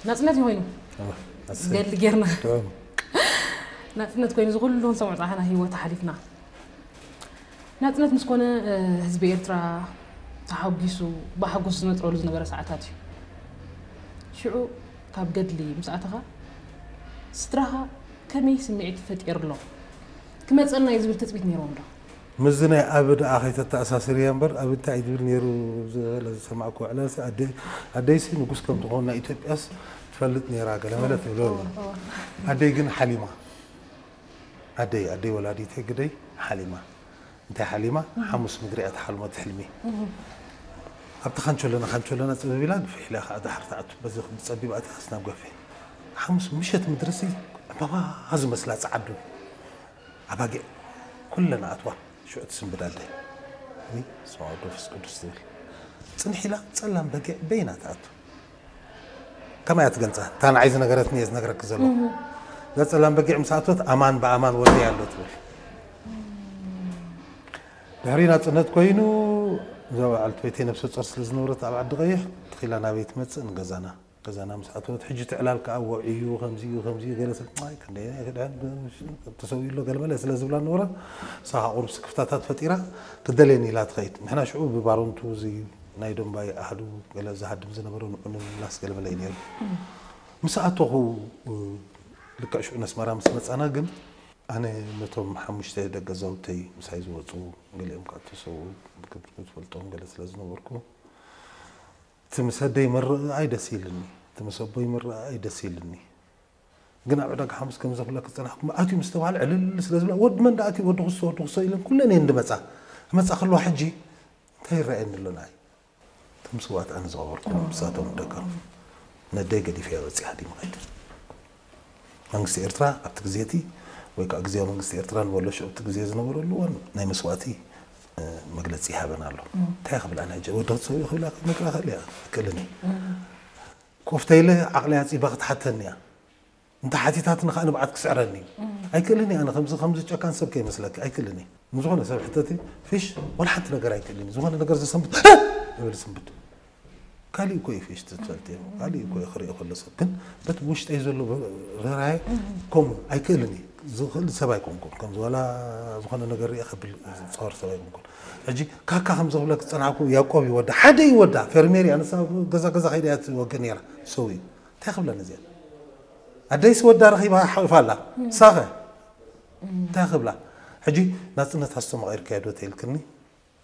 ናጽነት ኮይኑ ገድሊ ጌርና ናጽነት ኮይኑ ዝኩሉ ሰሙዕ ጻሕና ህይወት ሓሊፍና ናጽነት ምስ ኮነ ህዝቢ ኤርትራ ተሓጒሱ ብሓጎስ ዝነጥረሉ ዝነበረ ሰዓታት እዩ። ሽዑ ካብ ገድሊ ምስ ኣተኻ ስድራኻ ከመይ ስምዒት ፈጢርሎ ክመጸና እዩ ዝብል ትጽቢት ነይርዎም ዶ? ምስዚ ናይ ኣብ ደኣ ከይተተኣሳስርያ እምበር ኣብ እንታይ እዩ ዝብል ነይሩ ዝበለ ዝሰማዕኩ ዕላልሲ ኣደይሲ ንጉስ ከም ትኾን ናይ ኢትዮጵያስ ትፈልጥ ነይራ ገለ መለ ትብሎ ኣላ። ኣደይ ግን ሓሊማ ኣደይ ኣደይ ወላዲተይ ግደይ ሓሊማ እንታይ ሓሊማ ሓሙስ ምግሪ እያ ትሓልሞ ትሕልሚ ኣብቲ ካንቾለና ካንቾለና ጽብብ ኢላ ግፍሕ ኢላ ከዓ ዳሕር ትኣቱ በዚ ጸቢብ ኣትያስ ናብ ገፊሕ ሓሙስ ምሸት ምድርሲ ዕምባባ ዝመስላ ጸዓዱ ኣባጊዕ ኩለን ኣትዋ ሽዑ ትስንብድ ኣደይ ስማ ወዶ ፍስ ቅዱስ ትብል ጽንሕ ኢላ ጸላም በጊዕ በይና ትኣቱ ከመይ እያ ትገልጻ እታ ንዓይ ዝነገረትኒ እየ ዝነግረኪ ዘሎ እዛ ጸላም በጊዕ ምስ ኣትወት ኣማን ብኣማን ወደይ ኣሎ ትብል ድሕሪ ናጽነት ኮይኑ እዛ በዓልቲ ቤተይ ነብሰ ጾር ስለ ዝነበረት ኣብ ዓዲ ቀይሕ ትኺላ ናበይ ትመጽእ ንገዛና ገዛና ምስ ኣተወት ሕጂ ትዕላል ከዓ ወዕዩ ከምዚ እዩ ከምዚ እዩ ገለ ሰብ ኣይ ክንደይ ክድሕን ተሰዊኡ ኣሎ ገለመለ ስለ ዝብላ ነበረ ንሳ ከዓ ቁሩብ ስክፍታታት ፈጢራ ክደልየኒ ኢላ ትኸይድ ንሕና ሽዑ ብባሮንቱ እዚ ናይ ደንባይ ኣህዱ ገለ ዝሃድም ዝነበረ ንዑ ንምምላስ ገለመለ እዩ ነይሩ ምስ ኣተኹ ልክዕ ሽዑ ነስመራ ምስ መፃና ግን ኣነ ነቶም ሓሙሽተ ደገ ዘውተይ ምሳይ ዝወፁ ገሊኦም ከዓ ተሰው ዝፈልጦም ገለ ስለ ዝነበርኩ እቲ ምስ ኣደይ ምርኣይ ደስ ኢልኒ እቲ ምስ ኣቦይ ምርኣይ ደስ ኢልኒ ግን ኣብ ዕዳጋ ሓሙስ ከም ዘፍለክ ዝፀናሕኩም ኣትዩ ምስ ተባሃለ ዕልል ስለ ዝብላ ወዲ መን ዳኣትዩ ወዲ ክስቶ ወዲ ክስቶ ኢለን ኩለን እየን ድመፃ ክመፃ ከለዋ ሕጂ እንታይ ይረኣየኒ ኣሎ ንዓይ እቶም ስውኣት ኣነ ዝቐበርኩም ንሳቶም ደቀም ነደይ ገዲፈያ ወፂ ሃዲመ ከይደ መንግስቲ ኤርትራ ኣብቲ ግዜ እቲ ወይ ከዓ ግዜያዊ መንግስቲ ኤርትራ ንበሎ ሽዑ እቲ ግዜ ዝነበረሉ እዋን ናይ መስዋእቲ መግለፂ ይሃበና ኣሎ እንታይ ክብል ኣነ ሕጂ ወዲ ክትሰብኡ ክብላ ክነግራ ክእል እያ ክእልን እዩ ኮፍተ ኢለ ዓቕለይ ኣፂባ ክትሓተኒ እያ እንተ ሓቲታትኒ ከዓ ንብዓት ክስዕረኒ እዩ ኣይክእልን እየ ኣነ ከምዚ ከምዚ ጨካን ሰብ ከይመስለኪ ኣይክእልን እየ ንዝኾነ ሰብ ሕተቲ ፊሽ ዋላ ሓንቲ ነገር ኣይክእልን እዩ ዝኾነ ነገር ዘሰንብት ይብል ስንብት ካሊእ እኮ እዩ ፊሽ ትፈልጥ እዩ ካሊእ እኮ እዩ ክሪኦ ከሎ ሰብ ግን በቲ ውሽጠይ ዘሎ ርራየ ከምኡ ኣይክእልን እዩ ዝኽእል ሰብ ኣይኮንኩን ከምዚ ዋላ ዝኾነ ነገር ሪአ ከብል ዝፀወር ሰብ ኣይኮንኩን ሕጂ ካካ ከም ዝኽብለክ ዝፀናዕኩ ያቆብ ይወዳ ሓደ ይወዳ ፈርሜር እያ ንሳ ገዛ ገዛ ከይዳ እያ ትወግእ ነይራ ሰው እዩ እንታይ ክብለን እዚኣ ኣደይስ ወዳ ረኺባ ሓቂፋ ኣላ ሳኸ እንታይ ክብላ ሕጂ ናፅነት ኣስተማቒርካዮ ዶ ተይልክኒ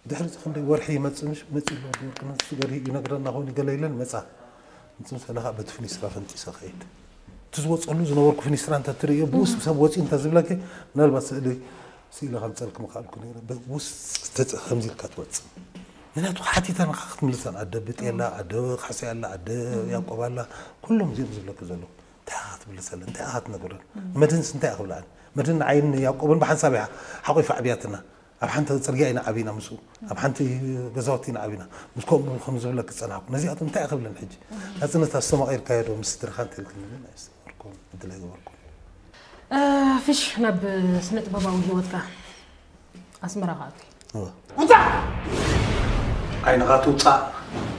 ድሕሪ እቲ ክንደይ ወርሒ ይመፅእ ምሽ መፂ ኣሎ ወርቅነት ስገሪ ይነግረና ኾን ገለ ኢለን መፃ ምፅምሰለ ከዓ በቲ ፍኒስትራ ፈንጢሰ ከይድ እቲ ዝወፀሉ ዝነበርኩ ፍኒስትራ እንተ ትርእዮ ብኡ ሰብ ወፂ እንተ ዝብለኪ ምናልባት ስእሊ ስኢለ ከምፀልክ ምኽኣልኩ ነይረ ውስ ከምዚ ኢልካ ትወፅእ ምክንያቱ ሓቲታ ንኻ ክትምልሰን ኣደ ብጤላ ኣደ ካሕሰይ ኣላ ኣደ ያቆብ ኣላ ኩሎም እዚኦም ዝብለኪ ዘለዉ እንታይ ኢኻ ክትምልሰለን እንታይ ኢኻ ክትነግረን መድህንስ እንታይ ኢኻ ክብልኣን መድህን ንዓይን ያቆብን ብሓንሳብ እያ ሓቂፋ ዓብያትና ኣብ ሓንቲ ፅርግያ ኢና ዓቢና ምስኡ ኣብ ሓንቲ ገዛውቲ ኢና ዓቢና ምስ ከምኡ ከም ዝብለኪ ዝፀናሕኩ ነዚኣቶም እንታይ ኢኻ ክብለን ሕጂ ናፅነት ኣስተማቒርካዮ ዶ ምስ ስድራኻ እንተልክኒ ግን ኣይስተማርኩን ዕድል ኣይገበርኩን ፊሽ ናብ ስነ ጥበባዊ ሂወትካ ኣስመራ ክኣቱ ውፃእ ዓይንኻ ትውፃእ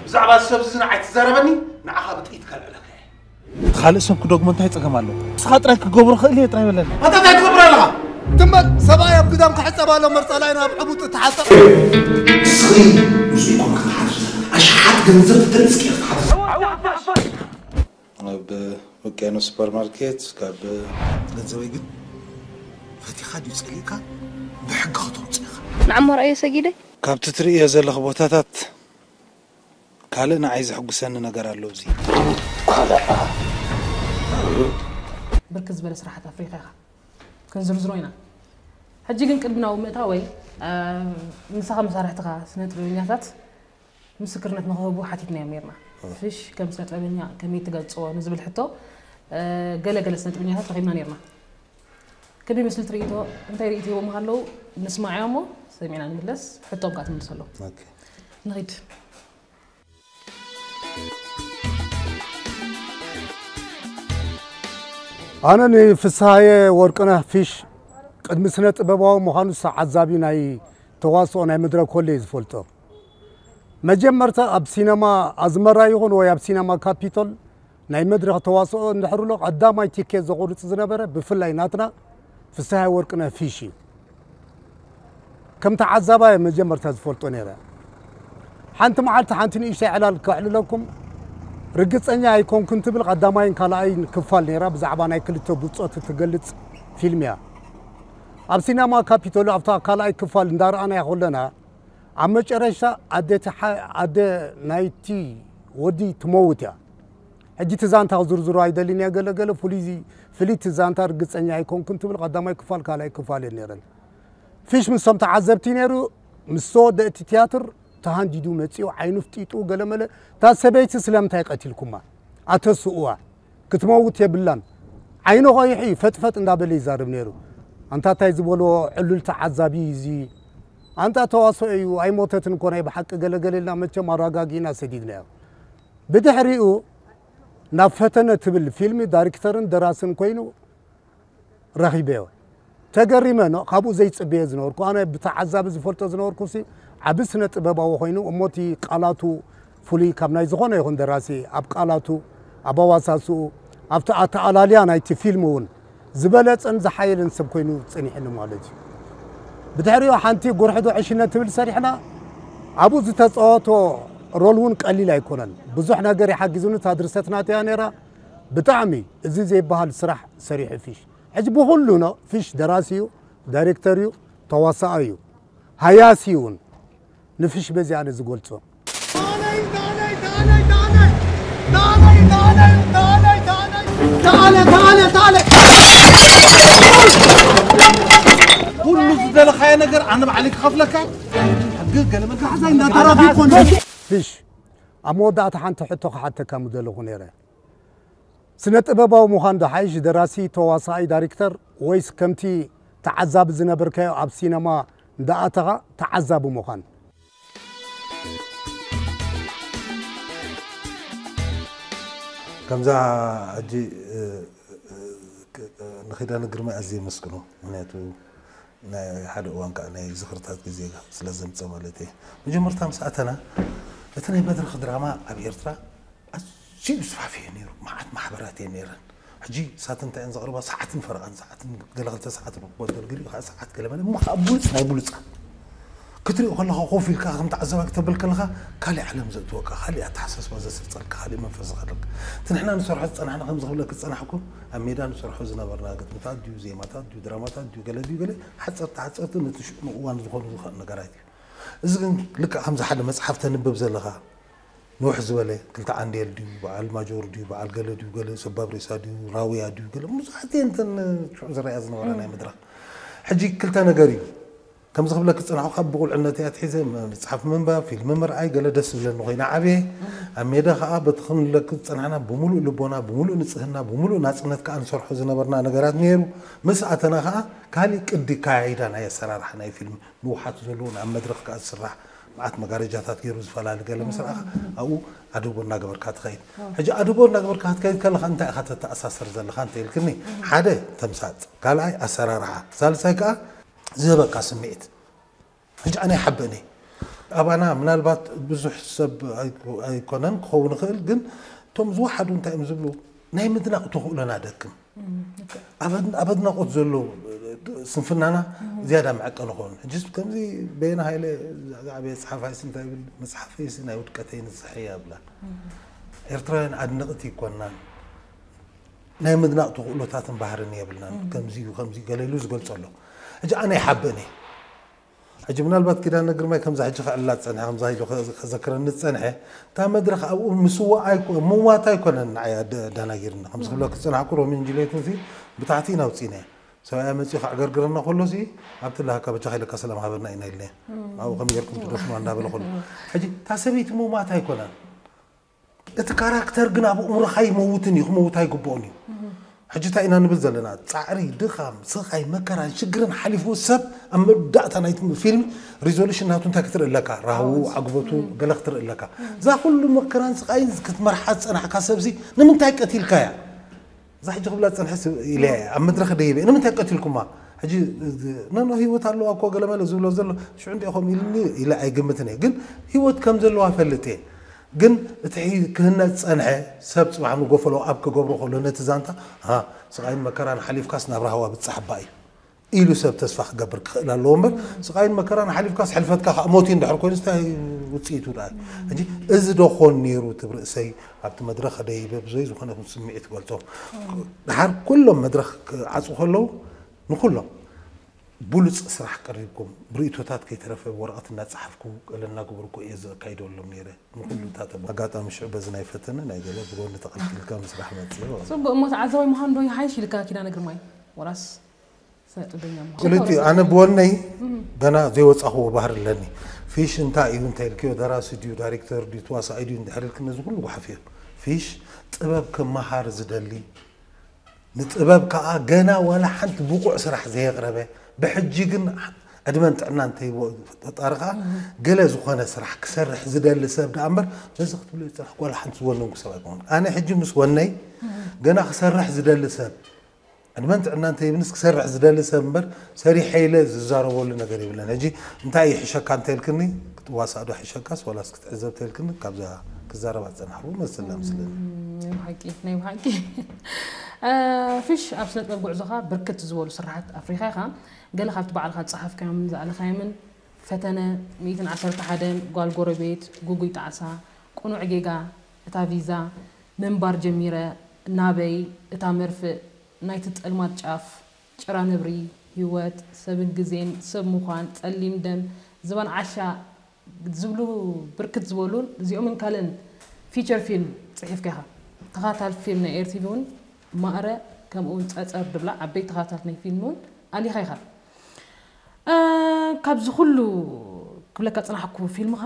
ብዛዕባ እዚ ሰብ እዚ ንዓይ ትዛረበኒ ንዓኻ ብጥይት ከልዕለካ እየ ካልእ ሰብ ክደግሞ እንታይ ፀገም ኣለዎ? ንስኻ ጥራይ ክገብሮ ክእል እየ ጥራይ በለኒ። ኣታ እንታይ ትገብር ኣለኻ? ትም በል ሰብኣይ ኣብ ግዳም ክሕፀብ ኣሎ መርፀላይ ናብ ዕቡጥ እትሓፀብ። እስኺ ምስኡ ይኮንካ ትሓድር ኣሽሓት ገንዘብ ተጠንስኪ ክትሓድር ኣብ ውቅያኖስ ሱፐርማርኬት ካብ ገንዘበይ ግን ፈቲኻ ድዩ ፀሊእካ ብሕጊ ከተውፅእ ኢኻ። ንዓሞ ረኣዮ ሰጊደ ካብቲ ትርእዮ ዘለኺ ቦታታት ካልእ ንዓይ ዘሐጉሰኒ ነገር ኣሎ ኣብዚ። ብርክት ዝበለ ስራሓት ኣፍሪኻ ኢኻ። ክንዝርዝሮ ኢና። ሕጂ ግን ቅድሚ ናብኡ ምእታወይ፣ እ፣ ምሳኻ መሳርሕትኻ ስነ ጥበበኛታት ምስክርነት ንኽህቡ ሓቲትናዮም ነይርና። ፍሽ ከም ስነ ጥበበኛ ከመይ ትገልጽዎ ንዝብል ሕቶ፣ እ፣ ገለ ገለ ስነ ጥበበኛታት ረኺብና ነይርና። ከመይ ይመስል እቲ ርእይቶ? እንታይ ርእይቶ ሂቦም ሃለዉ? ንስማዓዮ እሞ ሰሚዕና ንምለስ፣ ሕቶኦም ከኣ ትምልሰሎም። ንኺድ። ኣነ ንፍስሃየ ወርቅነህ ፊሽ ቅድሚ ስነ ጥበባዊ ምዃኑ ተዓዛቢ ናይ ተዋስኦ ናይ መድረክ ኮሌ ዝፈልጦ መጀመርታ ኣብ ሲነማ ኣዝመራ ይኹን ወይ ኣብ ሲነማ ካፒቶል ናይ መድረኽ ተዋስኦ እንድሕር ኣሎ ቀዳማይ ቲኬት ዘቑርጽ ዝነበረ ብፍላይ ናትና ፍስሃየ ወርቅነህ ፊሽ እዩ። ከም ተዓዛባይ መጀመርታ ዝፈልጦ ነይረ። ሓንቲ መዓልቲ ሓንቲ ንእሽተይ ዕላል ከዕልለኩም ርግጸኛ ኣይኮንኩን ትብል ቀዳማይን ካልኣይን ክፋል ነይራ። ብዛዕባ ናይ ክልተ ብጾት እትገልጽ ፊልም እያ። ኣብ ሲነማ ካፒቶል ኣብታ ካልኣይ ክፋል እንዳረኣናያ ከለና ኣብ መጨረሻ ኣደ ናይቲ ወዲ ትመውት እያ። ሕጂ እቲ ዛንታ ዝርዝሩ ኣይደልን እየ። ገለገለ ፍሉይ ፍልይቲ ዛንታ ርግጸኛ ኣይኮንኩን ትብል ቀዳማይ ክፋል ካልኣይ ክፋል እየን ነይረን። ፊሽ ምስቶም ተዓዘብቲ ነይሩ። ምስ ተወደ እቲ ትያትር ተሃንዲዱ መጺኡ ዓይኑ ፍጢጡ ገለመለ። እታ ሰበይቲ ስለምንታይ ቀቲልኩማ? ኣተስእዋ ክትመውት የብላን። ዓይኑ ቐይሑ እዩ ፈጥፈጥ እንዳበለ ይዛረብ ነይሩ። ኣንታ እንታይ ዝበልዎ ዕሉል ተዓዛቢ እዩ እዚ? ኣንታ ተዋስኦ እዩ ኣይሞተትን እኮ ናይ ብሓቂ ገለገለ ኢልና መቸም ኣረጋጊእና ሰዲድናዮ። ብድሕሪኡ ናብ ፈተነ ትብል ፊልም ዳይሬክተርን ደራስን ኮይኑ ረኺበዮ። ተገሪመ ኖ ካብኡ ዘይጽበዮ ዝነበርኩ ኣነ ብተዓዛቢ ዝፈልጦ ዝነበርኩ ሲ ዓቢ ስነ ጥበባዊ ኮይኑ እሞ እቲ ቃላቱ ፍሉይ ካብ ናይ ዝኾነ ይኹን ደራሲ ኣብ ቃላቱ ኣብ ኣዋሳስኡ ኣብቲ ኣተኣላልያ ናይቲ ፊልም እውን ዝበለጸን ዝሓየለን ሰብ ኮይኑ ጸኒሕኒ ማለት እዩ። ብድሕሪኡ ሓንቲ ጉርሕዶ ዕሽነት ትብል ሰሪሕና ኣብኡ ዝተጻወቶ ሮል እውን ቀሊል ኣይኮነን። ብዙሕ ነገር ይሓጊዙኒ እታ ድርሰት ናተያ ነይራ። ብጣዕሚ እዚ ዘይበሃል ስራሕ ሰሪሑ ፊሽ። ሕጂ ብኹሉ ኖ ፊሽ ደራሲ እዩ፣ ዳይሬክተር እዩ፣ ተዋሳኣይ እዩ፣ ሃያሲ እውን። ንፊሽ በዚ ኣነ ዝገልጾ። ኩሉ ዝደለኻዮ ነገር ኣነ ባዕለይ ክኸፍለካ። ሕጊ ገለ መግዛሕዛ እንዳተራፊ ኮን ፊሽ ኣብ መወዳእታ ሓንቲ ሕቶ ክሓተካ ምደለኹ ነይረ። ስነ ጥበባዊ ምዃን ዶ ሓይሽ ደራሲ፣ ተዋሳኣይ፣ ዳይሬክተር ወይስ ከምቲ ተዓዛቢ ዝነበርካዮ ኣብ ሲነማ እንዳኣተኻ ተዓዛቢ ምዃን? ከምዛ ሕጂ ንኺዳነ ግርማይ ኣዝየ የመስግኖ። ምክንያቱ ናይ ሓደ እዋን ከዓ ናይ ዝኽርታት ግዜ ስለ ዘምፀ ማለት እየ። መጀመርታ ምስ ኣተና እቲ ናይ መድረኽ ድራማ ኣብ ኤርትራ ኣዝዩ ዝፋፍየ ነይሩ። መዓት ማሕበራት እየን ነይረን። ሕጂ ሳት እንታይ እየን ዘቕርባ? ሰዓትን ፈረቓን፣ ሰዓትን ገለ ክልተ ሰዓት ርክቦ ተርግሪኡ ከዓ ሰዓት ገለ መለ እሞ ከዓ ብሉፅ ናይ ብሉፃት ክትሪኦ ከለኻ ኮፍ ኢልካ ከም ተዓዛባይ ክተብል ከለኻ ካሊእ ዓለም ዘእትወካ፣ ካሊእ ኣተሓሳስባ ዘስርፀልካ፣ ካሊእ መንፈስ ዝኸለካ። እቲ ንሕና ንሰርሖ ዝፀናሕና ከምዚ ክብለክ ዝፀናሕኩ ኣብ ሜዳ ንሰርሖ ዝነበርና ግጥምታት ድዩ ዜማታት ድዩ ድራማታት ድዩ ገለ ድዩ ገለ ሓፀርቲ ሓፀርቲ ነቲ ሽኡን እዋን ዝኾኑ ዝኽእል ነገራት እዩ። እዚ ግን ልክዕ ከምዚ ሓደ መፅሓፍ ተንብብ ዘለኻ ንውሕ ዝበለ ክልተ ዓንዴል ድዩ በዓል ማጆር ድዩ በዓል ገለ ድዩ ገለ ሰባብ ሬሳ ድዩ ራውያ ድዩ ገለ ብዙሓት እየን እተን ሽዑ ዝረኣያ ዝነበራ ናይ መድረኽ። ሕጂ ክልተ ነገር እዩ ከምዚ ክብለክ ዝፀናሕኩ ካብ ብቁልዕነተይ ኣትሒዘ መፅሓፍ ምንባብ ፊልሚ ምርኣይ ገለ ደስ ዝብለኒ ኮይነ ዓብየ። ኣብ ሜዳ ከዓ በቲ ክንብለክ ዝፀናሕና ብምሉእ ልቦና ብምሉእ ንፅህና ብምሉእ ናፅነት ከዓ ንሰርሖ ዝነበርና ነገራት ነይሩ። ምስ ኣተና ከዓ ካሊእ ቅዲ ኣካያይዳ ናይ ኣሰራርሓ ናይ ፊልም ንውሓት ዘለዎ ናብ መድረኽ ከዓ ዝስራሕ መዓት መጋረጃታት ገይሩ ዝፈላሊ ገለ ምስ ረኣኻ ኣብኡ ኣድህቦ እናገበርካ ትኸይድ። ሕጂ ኣድህቦ እናገበርካ ክትከይድ ከለኻ እንታይ ኢኻ ተተኣሳሰር ዘለኻ እንተ ኢልክኒ ሓደ ተምሳጥ፣ ካልኣይ ኣሰራርሓ፣ ሳልሳይ ከዓ ዝህበካ ስምዒት። ሕጂ ኣነ ይሓብእኒ ኣባና ምናልባት ብዙሕ ሰብ ኣይኮነን ክኸውን ይኽእል፣ ግን እቶም ዝወሓዱ እንታይ እዮም ዝብሉ ናይ ምድናቕ ተኽእሎና ደክም ኣብ ኣድናቖት ዘሎ ስንፍናና ዝያዳ መዐቀኒ ኾኑ። ሕጂስ ከምዚ በየነ ሃይለ ዝዓበየ ጸሓፋይስ እንታይ ይብል? መጽሓፈይስ ናይ ውድቀተይ ንስሐ እያ ይብላ። ኤርትራውያን ኣድነቕቲ ኣይኮናን፣ ናይ ምድናቕ ተኽእሎታትን ባህርን የብልናን። ከምዚ እዩ ከምዚ ገለ ኢሉ ዝገልጾ ኣሎ። ሕጂ ኣነ ይሓብእኒ። ሕጂ ምናልባት ኪዳነ ግርማይ ከምዛ ሕጂ ክዕላ ዝጸንሐ ከምዛ ኢሉ ከዘክረኒ ዝጸንሐ እታ መድረኽ ኣብኡ ምስዋእ ኣይኮ- ምዋት ኣይኮነን ንዓይ ኣደ- ኣደናጊርኒ ከምዚ ክብለኪ ዝጸናሕኩ ሮሚዮን ጁልየትን ሲ ብታሕቲ ኢና ኣውጺእናዮ ሰብኣያ መጺኡ ከዕገርግረና ከሎ ሲ ኣብቲ ላሃካ በጃኻ ኢለካ ሰላም ሃበና ኢና ኢልናዮ ኣብኡ ከመይ ጌርኩም ትደፍኑዋ እንዳበለ ከሎ ሕጂ እታ ሰበይቲ ምዋት ኣይኮነን እቲ ካራክተር ግን ኣብ ኣእምሮኻ ይመውትን እዩ ክመውት ኣይግብኦን እዩ ሕጂ እንታይ ኢና ንብል ዘለና ፃዕሪ ድኻም ስቓይ መከራን ሽግርን ሓሊፉ ሰብ ኣብ መወዳእታ ናይቲ ፊልም ሪዞሉሽን ናቱ እንታይ ክትርኢ ኣለካ ራህዉ ዓግበቱ ገለ ክትርኢ ኣለካ እዛ ኩሉ መከራን ስቓይን ክትመርሓ ዝፀናሕካ ሰብዚ ንምንታይ ቀቲልካያ እዛ ሕጂ ክብላ ዝፀንሐ ኢለ ኣብ መድረኽ ደይበ ንምንታይ ቀቲልኩማ ሕጂ ነኖ ህይወት ኣለዋ እኮ ገለመለ ዝብሎ ዘሎ ሽዑ እንዲኹም ኢልኒ ኢለ ኣይግምትን እየ ግን ህይወት ከም ዘለዋ ፈልጥ እየ ግን እቲ ክህነፅ ፀንሐ ሰብ ፅባሕ ንጎፈሎ ኣብ ክገብሮ ከሎ ነቲ ዛንታ ስቃይን መከራን ሓሊፍካስ ናብ ራህዋ ብፃሕ እባ እዩ ኢሉ ሰብ ተስፋ ክገብር ክኽእል ኣለዎ እምበር ስቃይን መከራን ሓሊፍካስ ሕልፈትካ ከዓ ሞት እዩ እንድሕር ኮይኑ እንታይ ውፅኢቱ ደኣ እዩ። ሕጂ እዚ ዶ ኾን ነይሩ ትብ ርእሰይ ኣብቲ መድረኽ ደይበ ብዘይ ዝኾነ ስምዒት ገልጾ ድሓር ኩሎም መድረኽ ክዓፁ ከለዉ ንኩሎም ብሉፅ ስራሕ ቀሪብኩም ብርእቶታት ከይተረፈ ወረቐት እናፀሓፍኩ ገለ እናገበርኩ እየ ዘካይደሎም ነይረ። ንኩሉ እታ ተባ ኣጋጣሚ ሽዑ በዚ ናይ ፈተነ ናይ ገለ ብጎኒ ተቐልቂልካ ምስራሕ መፅዮ። ፅቡቅ እሞ ተዓዛባይ ምዃን ዶ ይሓይሽ ኢልካ ኪዳነ ግርማይ ወላስ ስነ ጥበበኛ ምዃን? ክልቲኡ ኣነ ብወነይ ገና ዘይወፃኽዎ ባህሪ ኣለኒ። ፊሽ እንታይ እዩ እንተ ኢልክዮ ደራሲ ድዩ ዳይሬክተር ድዩ ተዋሳኢ ድዩ እንድሕር ኢልክ ነዚ ኩሉ ጓሓፍዮ። ፊሽ ጥበብ ክመሃር ዝደሊ ንጥበብ ከዓ ገና ዋላ ሓንቲ ብቑዕ ስራሕ ዘየቕረበ ብሕጂ ግን ዕድመን ጥዕና እንተይቦ ፈጣሪ ከዓ ገለ ዝኾነ ስራሕ ክሰርሕ ዝደሊ ሰብ ደኣ እምበር በዚ ክትብሎ ይፅራሕ ዋላ ሓንቲ ዝወነንኩ ሰብ ኣይኮን ኣነ ሕጂ ምስ ወነይ ገና ክሰርሕ ዝደሊ ሰብ ዕድመን ጥዕና እንተይብንስ ክሰርሕ ዝደሊ ሰብ እምበር ሰሪሐ ኢለ ዝዛረበሉ ነገር የብለን ሕጂ እንታይ ይሕሸካ እንተልክኒ ክትዋሳእ ዶ ሕሸካስ ዋላስ ክትዕዘብ ተልክኒ ካብዛ ክዛረባ ዝፀናሕኩ መስላ ምስለኒ ናይ ብሓቂ ናይ ብሓቂ ፊሽ ኣብ ስነ ጥበብ ጉዕዞኻ ብርክት ዝበሉ ስራሓት ኣፍሪኻ ኢኻ ገለ ካብቲ ባዕልካ ዝፀሓፍካዮምን ዝኣለኻዮምን ፈተነ ሚእትን ዓሰርተ ሓደን ጓል ጎረቤት ጉጉይ ጣዕሳ ቁኑዕ ጌጋ እታ ቪዛ ምንባር ጀሚረ ናበይ እታ መርፍእ ናይቲ ጸልማት ጫፍ ጭራ ነብሪ ህይወት ሰብን ግዜን ሰብ ምዃን ጸሊም ደም ዝባን ዓሻ ዝብሉ ብርክት ዝበሉን እዚኦምን ካልእን ፊቸር ፊልም ጽሒፍካ ኢኻ። ተኻታል ፊልም ናይ ኤርቲቪ እውን ማእረ ከምኡ እውን ጸጸር ድብላ ዓበይቲ ተኻታልት ናይ ፊልም እውን ኣሊኻ ኢኻ። ካብዚ ኩሉ ክብለካ ጽናሕኩ ፊልምኻ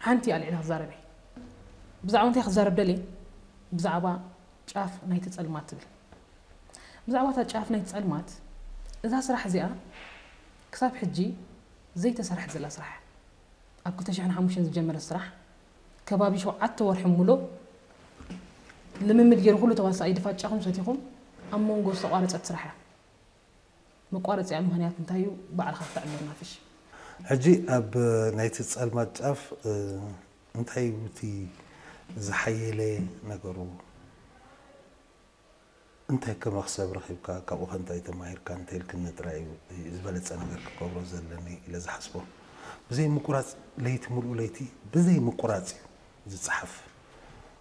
ሓንቲ ኣልዒለ ክዛረብ እየ። ብዛዕባ እንታይ ክዛረብ ደልየ? ብዛዕባ ጫፍ ናይቲ ጸልማት ትብል። ብዛዕባ እታ ጫፍ ናይቲ ጸልማት እዛ ስራሕ እዚኣ ክሳብ ሕጂ ዘይተሰርሐት ዘላ ስራሕ እያ። ኣብ ክልተ ሽሕን ሓሙሽተን ዝጀመረት ስራሕ ከባቢ ሸውዓተ ወርሒ ሙሉእ ልምምድ ገይሩ ኩሉ ተዋሳኣይ ድፋጫኹም ሰቲኹም ኣብ መንጎ ዝተቋረጸት ስራሕ እያ። መቋረፂኣ ምኽንያት እንታይ እዩ? ባዕልኻ ክተዕልለና ፍሽ። ሕጂ ኣብ ናይቲ ጸልማት ጫፍ እንታይ እዩ እቲ ዝሓየለ ነገሩ? እንታይ ከ መኽሰብ ረኺብካ? ካብኡ ከ እንታይ ተማሂርካ? እንተኢልክኒ ጥራይ እዩ ዝበለጸ ነገር ክገብሮ ዘለኒ ኢለ ዝሓስቦ። ብዘይ ምቁራጽ ለይቲ፣ ሙሉእ ለይቲ ብዘይ ምቁራጽ እዩ ዝጸሓፍ።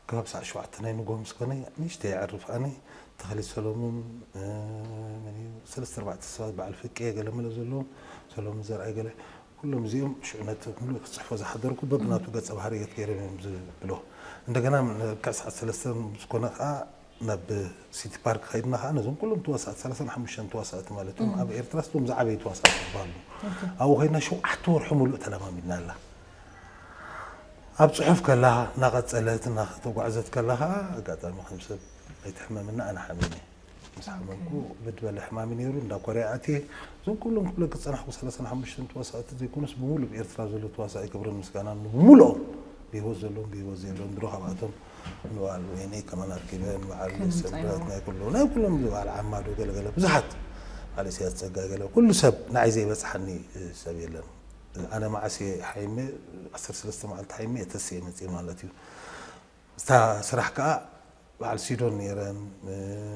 ከባቢ ሰዓት ሸውዓተ ናይ ንግሆ ምስ ኮነ ንእሽተይ የዕርፍ። ኣነ፣ ተኽሊት ሰሎሙን፣ መን እዩ፣ ሰለስተ ኣርባዕተ ሰባት በዓል ፍቄ ገለ መለ ዘለዎም፣ ሰሎሙን ዘርኣይ ገለ፣ ኩሎም እዚኦም ሽዑ ነቲ ሙሉእ ክጽሕፎ ዝሓደርኩ በብናቱ ገጸ ባህርያት ገይሮም እዮም ዝብሎ። እንደገና ልክዕ ሰዓት ሰለስተ ምስ ኮነ ከኣ ናብ ሲቲ ፓርክ ከይድና ከኣ ነዞም ኩሎም ተዋሳእቲ ሰላሳን ሓሙሽተን ተዋሳእቲ ማለት እዮም ኣብ ኤርትራ ስቶም ዝዓበዩ ተዋሳእቲ ዝበሃሉ ኣብኡ ከይድና ሸውዓተ ወርሒ ሙሉእ ተለማሚድና ኣላ ኣብ ጽሑፍ ከላ እናቐጸለት እናተጓዕዘት ከላ ከኣ ኣጋጣሚ ከም ሰብ ኣይትሕመምና ኣነ ሓሚመ ምስ ሓመምኩ ብድበለ ሕማሚ ነይሩ እንዳ ኮርያ ኣትየ እዞም ኩሎም ክብለክ ዝጸናሕኩ ሰላሳን ሓሙሽተን ተዋሳእቲ ዘይኮኑስ ብምሉእ ብኤርትራ ዘሎ ተዋሳኢ ክብርን ምስጋናን ንብምልኦም ብህይወት ዘለዎም ብህይወት ዘየለዎም ድሮ ካብኣቶም ንበዓል ወይነይ ከማን ኣርኪበ ንበዓል ሰንበት ናይ ኩሉ ናይ ኩሎም ዝበዓል ዓማዶ ገለገለ ብዙሓት በዓል ኢሳያስ ጸጋይ ገለ ኩሉ ሰብ ንዓይ ዘይበጽሓኒ ሰብ የለን ኣነ መዓስ እየ ሓይመ ዓሰርተ ሰለስተ መዓልቲ ሓይመ እየ ተስየ መጽየ ማለት እዩ እታ ስራሕ ከዓ በዓል ሲዶን ነይረን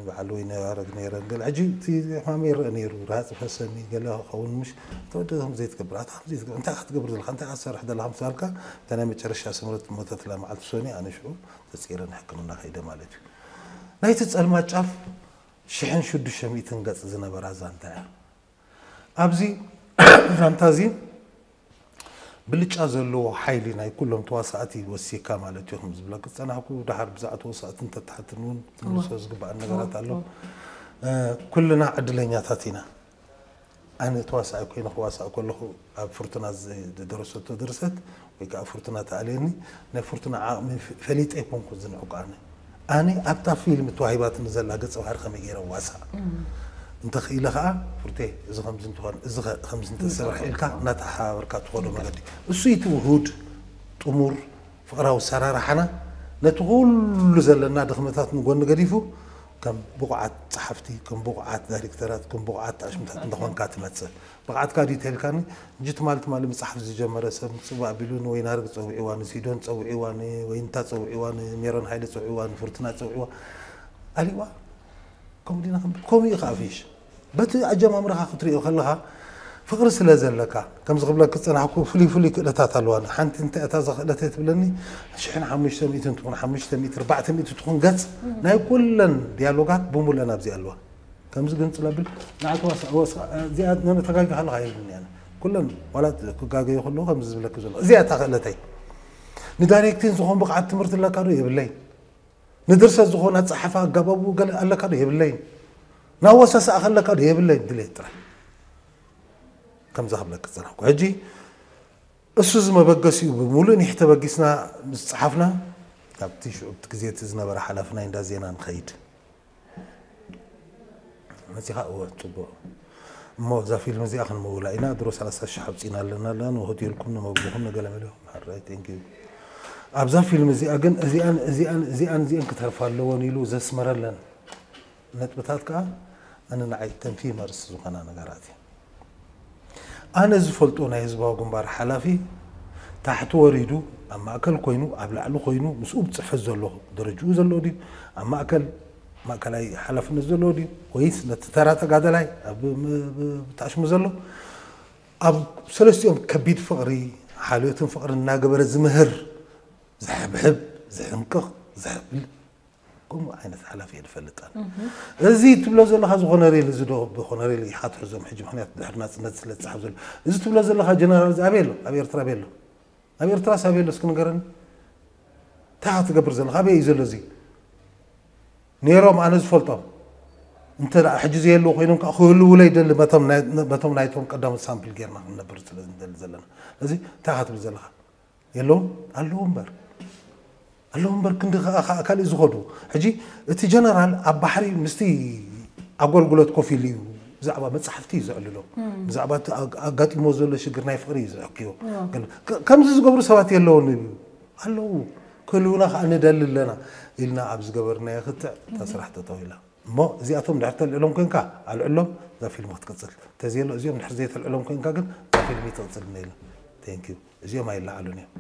በዓል ወይነ ያረግ ነይረን ገለ ሕጂ እቲ ሕማመይ ይረአ ነይሩ ረሃፅ ይፈሰኒ ገለ ክኸውን ምሽ ተወደ ከም ዘይትገብር ኣታ ከም ዘይትገብር እንታይ ክትገብር ዘለካ እንታይ ክትሰርሕ ዘለካ ምስ በልካ እታ ናይ መጨረሻ ስምረት ሞተትላ መዓልቲ ሶኒ ኣነ ሽዑ ተፂረ ንሕክምና ከይደ ማለት እዩ ናይቲ ፀልማት ጫፍ ሽሕን ሽዱሽተ ሚእትን ገፅ ዝነበራ ዛንታ እያ ኣብዚ ዛንታ እዚ ብልጫ ዘለዎ ሓይሊ ናይ ኩሎም ተዋሳእቲ ወሲካ ማለት እዩ ከም ዝብለክ ዝፀናሕኩ ድሓር ብዛዕ ተወሳእቲ እንተተሓትኒ እውን ትምልሶ ዝግበኣን ነገራት ኣሎ ኩልና ዕድለኛታት ኢና ኣነ ተዋሳኢ ኮይነ ክዋሳእ ከለኹ ኣብ ፍርቱና ዝደረሰቶ ድርሰት ወይ ከዓ ፍርቱና ተኣልየኒ ናይ ፍርቱና ዓቕሚ ፈሊጠ ኣይኮንኩ ዝንዕቁ ኣነ ኣነ ኣብታ ፊልም ተዋሂባትኒ ዘላ ገፀ ባህሪ ከመይ ገይረ ዋሳእ እንተኽኢለ ከዓ ፍርቴ እዚ ከምዚ እንትኾን እዚ ከምዚ እንተዝሰራሕ ኢልካ እናተሓባበርካ ትኸዶ መገዲ እሱ እቲ ውሁድ ጥሙር ፍቕራዊ ኣሰራርሓና ነቲ ኩሉ ዘለና ድኽመታት ንጎኒ ገዲፉ ከም ብቑዓት ጸሓፍቲ፣ ከም ብቑዓት ዳይሬክተራት፣ ከም ብቑዓት ኣሽምታት እንተኾንካ ትመጽእ። ብቕዓትካ ድዩ ተልካኒ? ሕጂ ትማሊ ትማሊ መጽሓፍ ዝጀመረ ሰብ ጽቡቕ ኣቢሉኒ ወይ ናርግ ጸዊዕዋ፣ ንሲዶን ጸዊዕዋ፣ ንወይንታ ጸዊዕዋ፣ ንሜሮን ሃይለ ጸዊዕዋ፣ ንፍርቱና ጸዊዕዋ። ኣሊዋ? ከምኡ ዲና ክንብል? ከምኡ እዩ ከኣ ፊሽ። በቲ ኣጀማምራኻ ክትሪኦ ከለኻ ፍቕሪ ስለ ዘለካ፣ ከምዚ ክብለክ ዝጸናሕኩ ፍሉይ ፍሉይ ክእለታት ኣለዋኒ። ሓንቲ እንታይ እታ እዛ ክእለተይ ትብለኒ፣ ሽሕን ሓሙሽተ ሚእትን ትኹን፣ ሓሙሽተ ሚእቲ፣ ኣርባዕተ ሚእቲ ትኹን ገጽ ናይ ኩለን ዲያሎጋት ብሙለን ኣብዚ ኣለዋ። ከምዚ ግን ጽለብል ንዓት ዋሳ ወሳ እዚኣ ነነ ተጋጊ ከለኻ የብልኒ ኣነ። ኩለን ዋላ ክጋገዩ ከለዉ ከምዚ ዝብለክ ዘሎ። እዚኣ እታ ክእለተይ። ንዳይሬክቲን ዝኾን ብቕዓት ትምህርቲ ኣለካ ዶ? የብለይ። ንድርሰት ዝኾን ኣጸሓፋ ኣጋባቡ ገለ ኣለካ ዶ? የብለይን። ናወሳስኣ ከለካ ዶ? የብለይን። ድሌት ጥራይ። ከምዛ ክብለክ ዝጸናሕኩ። ሕጂ እሱ እዚ መበገሲኡ ብምሉእ ኒሕ ተበጊስና ምስ ጸሓፍና፣ ካብቲ ሽዑ እቲ ግዜ እቲ ዝነበረ ሓላፊ ናይ እንዳ ዜና ንኸይድ። መጺኻ? እወ፣ ጽቡቕ። እሞ እዛ ፊልም እዚኣ ክንመውላ ኢና። ድሮ ሰላሳ ሽሕ ኣውጺና ኣለና፣ ኣለና፣ ንሆቴልኩም፣ ንመግብኹም፣ ንገለመለኹም። ሕራይ፣ ቴንክ ዩ። ኣብዛ ፊልም እዚኣ ግን እዚኣን፣ እዚኣን፣ እዚኣን፣ እዚኣን ክተርፋ ኣለወን ኢሉ ዘስመረለን ነጥብታት ከኣ ኣነ ንዓይ ተንፊ መርስ ዝኾና ነገራት እየን። ኣነ ዝፈልጦ ናይ ህዝባዊ ግንባር ሓላፊ ታሕቲ ወሪዱ ኣብ ማእከል ኮይኑ፣ ኣብ ላዕሊ ኮይኑ፣ ምስኡ ብጽሕፈት ዘሎ ደረጅኡ ዘሎ ድዩ? ኣብ ማእከል፣ ማእከላይ ሓላፍነት ዘሎ ድዩ? ወይስ ነቲ ተራ ተጋደላይ ኣብ ም-፣ ብ-፣ ብታሽሙ ዘሎ? ኣብ ሰለስቲኦም ከቢድ ፍቕሪ፣ ሓልዮትን ፍቕርን እናገበረ ዝምህር፣ ዝሕብሕብ፣ ዝሕንቅቕ፣ ዝሕብል፣ ከምኡ ዓይነት ሓላፊ እየ ዝፈልጥ ኣነ። እዚ ትብሎ ዘለኻ እዚ ኮነሬል እዚ ዶ ብኮነሬል ኢኻ ትሕዞም? ሕጂ ምኽንያቱ ድሕሪ ናጽነት ስለ ዝጸሓፍ ዘሎ። እዚ ትብሎ ዘለኻ ጀነራል እዚ ኣበይ ኣሎ? ኣብ ኤርትራ ኣበይ ኣሎ? ኣብ ኤርትራስ ኣበይ ኣሎ? እስኪ ንገረኒ። እንታይ ኢኻ ትገብር ዘለኻ? ኣበይ እዩ ዘሎ እዚ? ነይሮም ኣነ ዝፈልጦም። እንተ ደኣ ሕጂ ዘየለዉ ኮይኖም ከኣ ክህልዉለይ ይደሊ፣ በቶም ናይ-፣ በቶም ናይቶም ቀዳሞት ሳምፕል ጌርና ክንነብር ስለ ንደሊ ዘለና። እዚ እንታይ ኢኻ ትብል ዘለኻ? የለውን? ኣለዉ እምበር። ኣለዉ እምበር ክንዲ ከኣ፣ ከኣ ካልእ ዝኸዱ። ሕጂ እቲ ጀነራል ኣብ ባሕሪ ምስቲ ኣገልግሎት ኮፍ ኢሉ እዩ ብዛዕባ መጻሕፍቲ እዩ ዘዕልሎ። ብዛዕባ እቲ ኣግ-፣ ኣጋጢሞ ዘሎ ሽግር ናይ ፍቕሪ እዩ ዘዕክዮ። ግን ከ-፣ ከምዚ ዝገብሩ ሰባት የለውን እዩ። ኣለዉ። ክህልዉና ከኣ ንደሊ ኣለና ኢልና ኣብ ዝገበርናዮ ክትዕ እታ ስራሕ ጠጠው ኢላ። እሞ እዚኣቶም ድሕር ተልዕሎም ኮንካ ኣልዕሎም፣ እዛ ፊልም ክትቅጽል። ተዘየሎ እዚኦም ድሕር ዘይተልዕሎም ኮንካ ግን እዛ ፊልም ትቕጽል ነይላ። ቴንክ ዩ። እዚኦም ኣይለዓሉን እዮም።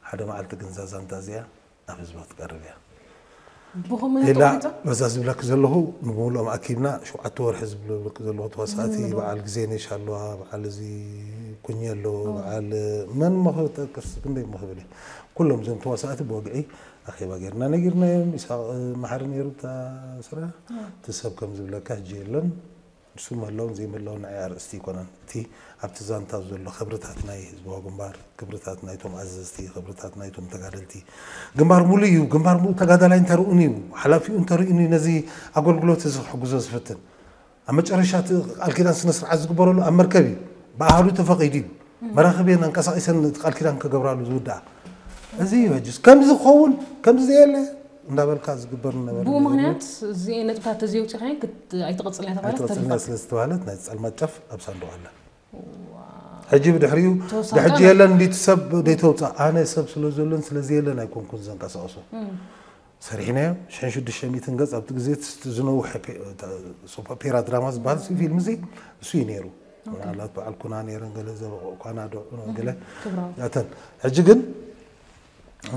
ሓደ መዓልቲ ግን እዛ ዛንታ እዚኣ ናብ ህዝቢ ክትቀርብ እያ። ብኸመይ ኢላ ተቐሪጻ? በዛ ዝብለኪ ዘለኹ፣ ንብምልኦም ኣኪብና ሸውዓተ ወርሒ ዝብለኪ ዘለኹ ተዋሳእቲ፣ ንምንድን? በዓል ግዜ ነሽ ኣለዋ፣ በዓል እዚ ኩኘ ኣሎ፣ ኦ። በዓል መን እሞ ክጠቅስ፣ ክንደይ እሞ ክብል እየ። ኩሎም እዞም ተዋሳእቲ ብወግዒ ኣኼባ ጌርና ነጊርናዮም። ይስሐቕ መሓሪ ነይሩ እታ ስራሕ። ኦ። እቲ ሰብ ከም ዝብለካ ሕጂ የለን። ንሱ ምህላውን ዘይምህላውን ንዓይ ኣርእስቲ ኣይኮነን። እቲ ኣብቲ ዛንታ ዘሎ ክብርታት ናይ ህዝባዊ ግንባር፣ ክብርታት ናይቶም ኣዘዝቲ፣ ክብርታት ናይቶም ተጋደልቲ። ግንባር ሙሉእ እዩ። ግንባር ሙሉእ ተጋዳላይ እንተርእዩን እዩ፣ ሓላፊኡ እንተርእዩን እዩ ነዚ ኣገልግሎት እዚ ክሕግዞ ዝፍትን። ኣብ መጨረሻ እቲ ቃል ኪዳን ስነ ስርዓት ዝግበረሉ ኣብ መርከብ እዩ። ብኣሃዱ ተፈቒዱ እዩ። መራኽብ እየን ኣንቀሳቒሰን እቲ ቃል ኪዳን ክገብራሉ ዝውድኣ። እዚ እዩ ሕጅስ። ከምዚ ክኸውን፣ ከምዚ ዘየለ እንዳበልካ ዝግበር ዝነበረ ብኡ ነገር። ምኽንያት እዚ ነጥብታት ተዘይውፂኻዮ ክት-፣ ኣይትቕፅል እያ ተባህለት ኣይትቕፅል እያ ተሪፋ። ስለ ዝተባህለት ናይ ጸልማት ጫፍ ኣብ ሳንዱቕ ኣላ። ዋው። ሕጂ ብድሕሪኡ ተወሳኺ ብሕጂ ጫና። የለን እንዲቲ ሰብ ደይተውፅእ። ኣነ ሰብ ስለ ዘሎን ስለ ዘየለን ኣይኮንኩን ዘንቀሳቕሶ። እም። ሰሪሕናዮ። ሽሕን ሽዱሽተ ሚእትን ገጽ ኣብቲ ግዜ እቲ ዝነውሐ ፔ-፣ ተ-፣ ሶፕ ኦፔራ ድራማ ዝበሃል ሲ ፊልም እዚ እሱ እዩ ነይሩ። ኦኬ። ምናልባት በዓል ኩና ነይረን ገለ ዘበቑ ኳና ዶ እም፣ ገለ ክብራዊ። ያተን። ሕጂ ግን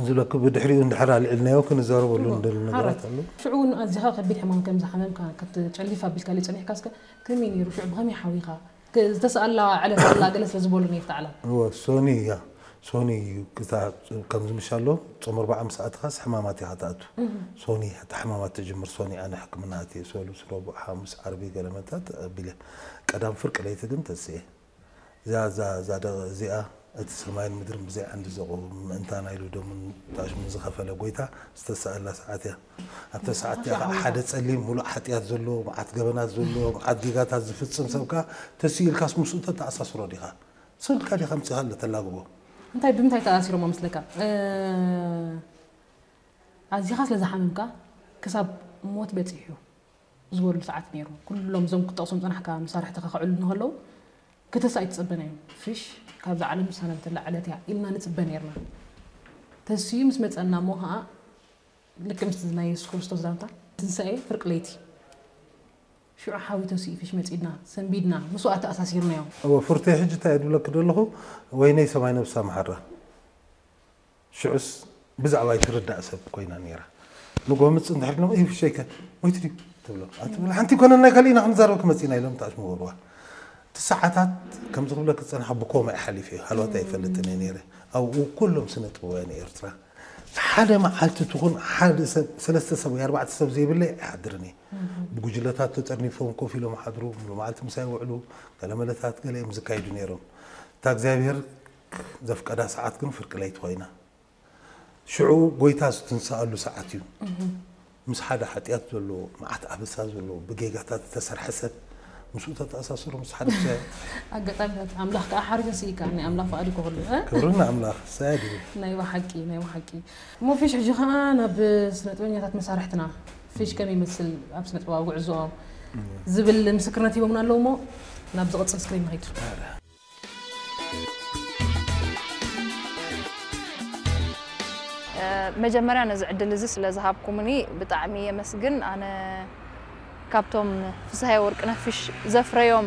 ዝብለኪ ብድሕሪኡ እንድሕር ኣልዒልናዮ ክንዛረበሉ እዎ፣ ንደሊ ነገራት ሓራይ። ኣሎ። ሽዑ እውን ኣዚኻ ከቢድ ሕማም ከም ዝሓመምካ፣ ከት-፣ ጨሊፍ ኣቢልካ ጸኒሕካ እስከ ከመይ ነይሩ? ሽዑ ብኸመይ ሓዊኻ? ክ-፣ ዝተስኣላ ዕለት ኣላ ገለ ስለ ዝበሉኒ እየ፣ ኣብታ ዕላል። እወ፣ ሶኒ እያ። ሶኒ እዩ። ክታ-፣ ከምዚ ምሽ ኣሎ፣ ጾም ኣርብዓ ምስ ኣተኻስ ሕማማት ኢኻ ትኣቱ። እህ። ሶኒ፣ እታ ሕማማት ትጅምር ሶኒ፣ ኣነ ሕክምና ኣትየ፣ ሰሉስ፣ ረቡዕ፣ ሓሙስ፣ ዓርቢ ገለ መታት ኣቢለ። ቀዳም ፍርቂ ለይቲ ግን ተስኤ። እዛ፣ እዛ፣ እዛ ደ-፣ እዚኣ፣ እቲ ሰማይን ምድርን ብዘይ ዓንዲ ዘቑም፣ ምእንታና ኢሉ ደሙን ታሽሙን ዝኸፈለ ጎይታ ዝተስኣላ ሰዓት እያ። ኣብታ ሰዓት እዚኣ ከዓ ሓደ ጸሊም፣ ሙሉእ ሓጢኣት ዘለዎ፣ መዓት ገበናት ዘለዎ፣ መዓት ጌጋታት ዝፍጽም ሰብ ከዓ ተስኡ ኢልካስ ምስኡ ተተኣሳስሮ ዲኻ? ስቕ ኢልካ ዲኻ ኣምጺኻ ተላግቦ? እንታይ፣ ብምንታይ ተኣሲሮም መስለካ? እ፣ ኣዚኻ ስለ ዝሓመምካ ክሳብ ሞት በጺሑ ዝበሉ ሰዓት ነይሩ። ኩሎም እዞም ክትጠቕሶም ጸናሕካ መሳርሕትኻ ክዕሉ እንከለዉ ክትስ ኣይትጸበን እዮም። ፍሽ፣ ካብዛ ዓለም ዝሰናበተላ ዕለት እያ ኢልና ንጽበ ነይርና። ተስኡ ምስ መጸና እሞ ኸኣ ልክዕ ምስቲ ናይ የሱስ ክርስቶስ ዛንታ ትንሳኤ ፍርቂ ለይቲ ሽዑ ሓዊ ተሲኡ ፊሽ መጺእና ሰንቢድና ምስኡ ኣተኣሳሲርናዮ። እወ፣ ፍርተይ ሕጂ እንታይ እየ ዝብለኪ ዘለኹ? ወይነይ ሰማይ ነብሳ መሓራ። ሽዑስ ብዛዕባይ ትርዳእ ሰብ ኮይና ነይራ። ንጎ ምጽ እንድሕር ኢሎም፣ "እይ፣ ፍሸይከ ሞይቱ ድዩ?" ትብሎ። ኣትብል፣ "ሓንቲ ይኮነና፣ ካሊእና ክንዛረብ ክመጺና" ኢሎም ተኣሽምበልዋ። እቲ ሰዓታት ከምዚ ክብለኪ ዝጸንሓ ብኮማ እየ ሓሊፈ፣ ሃልዋት ኣይፈልጥን እየ ነይረ። ኣብኡ ኩሎም ስነ ጥበባውያን ኤርትራ ሓደ መዓልቲ ትኹን ሓደ ሰብ፣ ሰለስተ ሰብ ወይ ኣርባዕተ ሰብ ዘይብለይ ኣይሓድርን እየ። ብጉጅለታት ተጠርኒፎም ኮፍ ኢሎም ሓድሩ፣ ሙሉ መዓልቲ ምሳይ ውዕሉ፣ ገለመለታት ገለ እዮም ዝካይዱ ነይሮም። እታ እግዚኣብሔር ዘፍቀዳ ሰዓት ግን ፍርቂ ለይቲ ኮይና። ሽዑ ጎይታ ዝትንስኣሉ ሰዓት እዩ። ምስ ሓደ ሓጢኣት ዘለዎ፣ መዓት ኣበሳ ዘለዎ፣ ብጌጋታት ዝተሰርሐ ሰብ ምስኡ ተተኣሳስሮ ምስ ሓደ ሰብ ኣጋጣሚታት ኣምላኽ ከዓ ሓሪፈ ስኢካ ናይ ኣምላኽ ፍቓድ ይኮ ኩሉ እ? ክብሪ ንኣምላኽ። ሳያድ እዩ። ናይ ብሓቂ ናይ ብሓቂ። እሞ ፊሽ ሕጂ ከዓ ናብ ስነ ጥበበኛታት መሳርሕትና፣ ፊሽ ከመይ ይመስል ኣብ ስነ ጥበባዊ ጉዕዞኦም ዝብል ምስክርነት ሂቦምና ኣለዉ። እሞ ናብ ዝቕጽል ስክሪን ንኸይድ። መጀመርያ ነዚ ዕድል እዚ ስለ ዝሃብኩምኒ ብጣዕሚ የመስግን። ኣነ ካብቶም ፍስሃየ ወርቅነህ ፊሽ ዘፍረዮም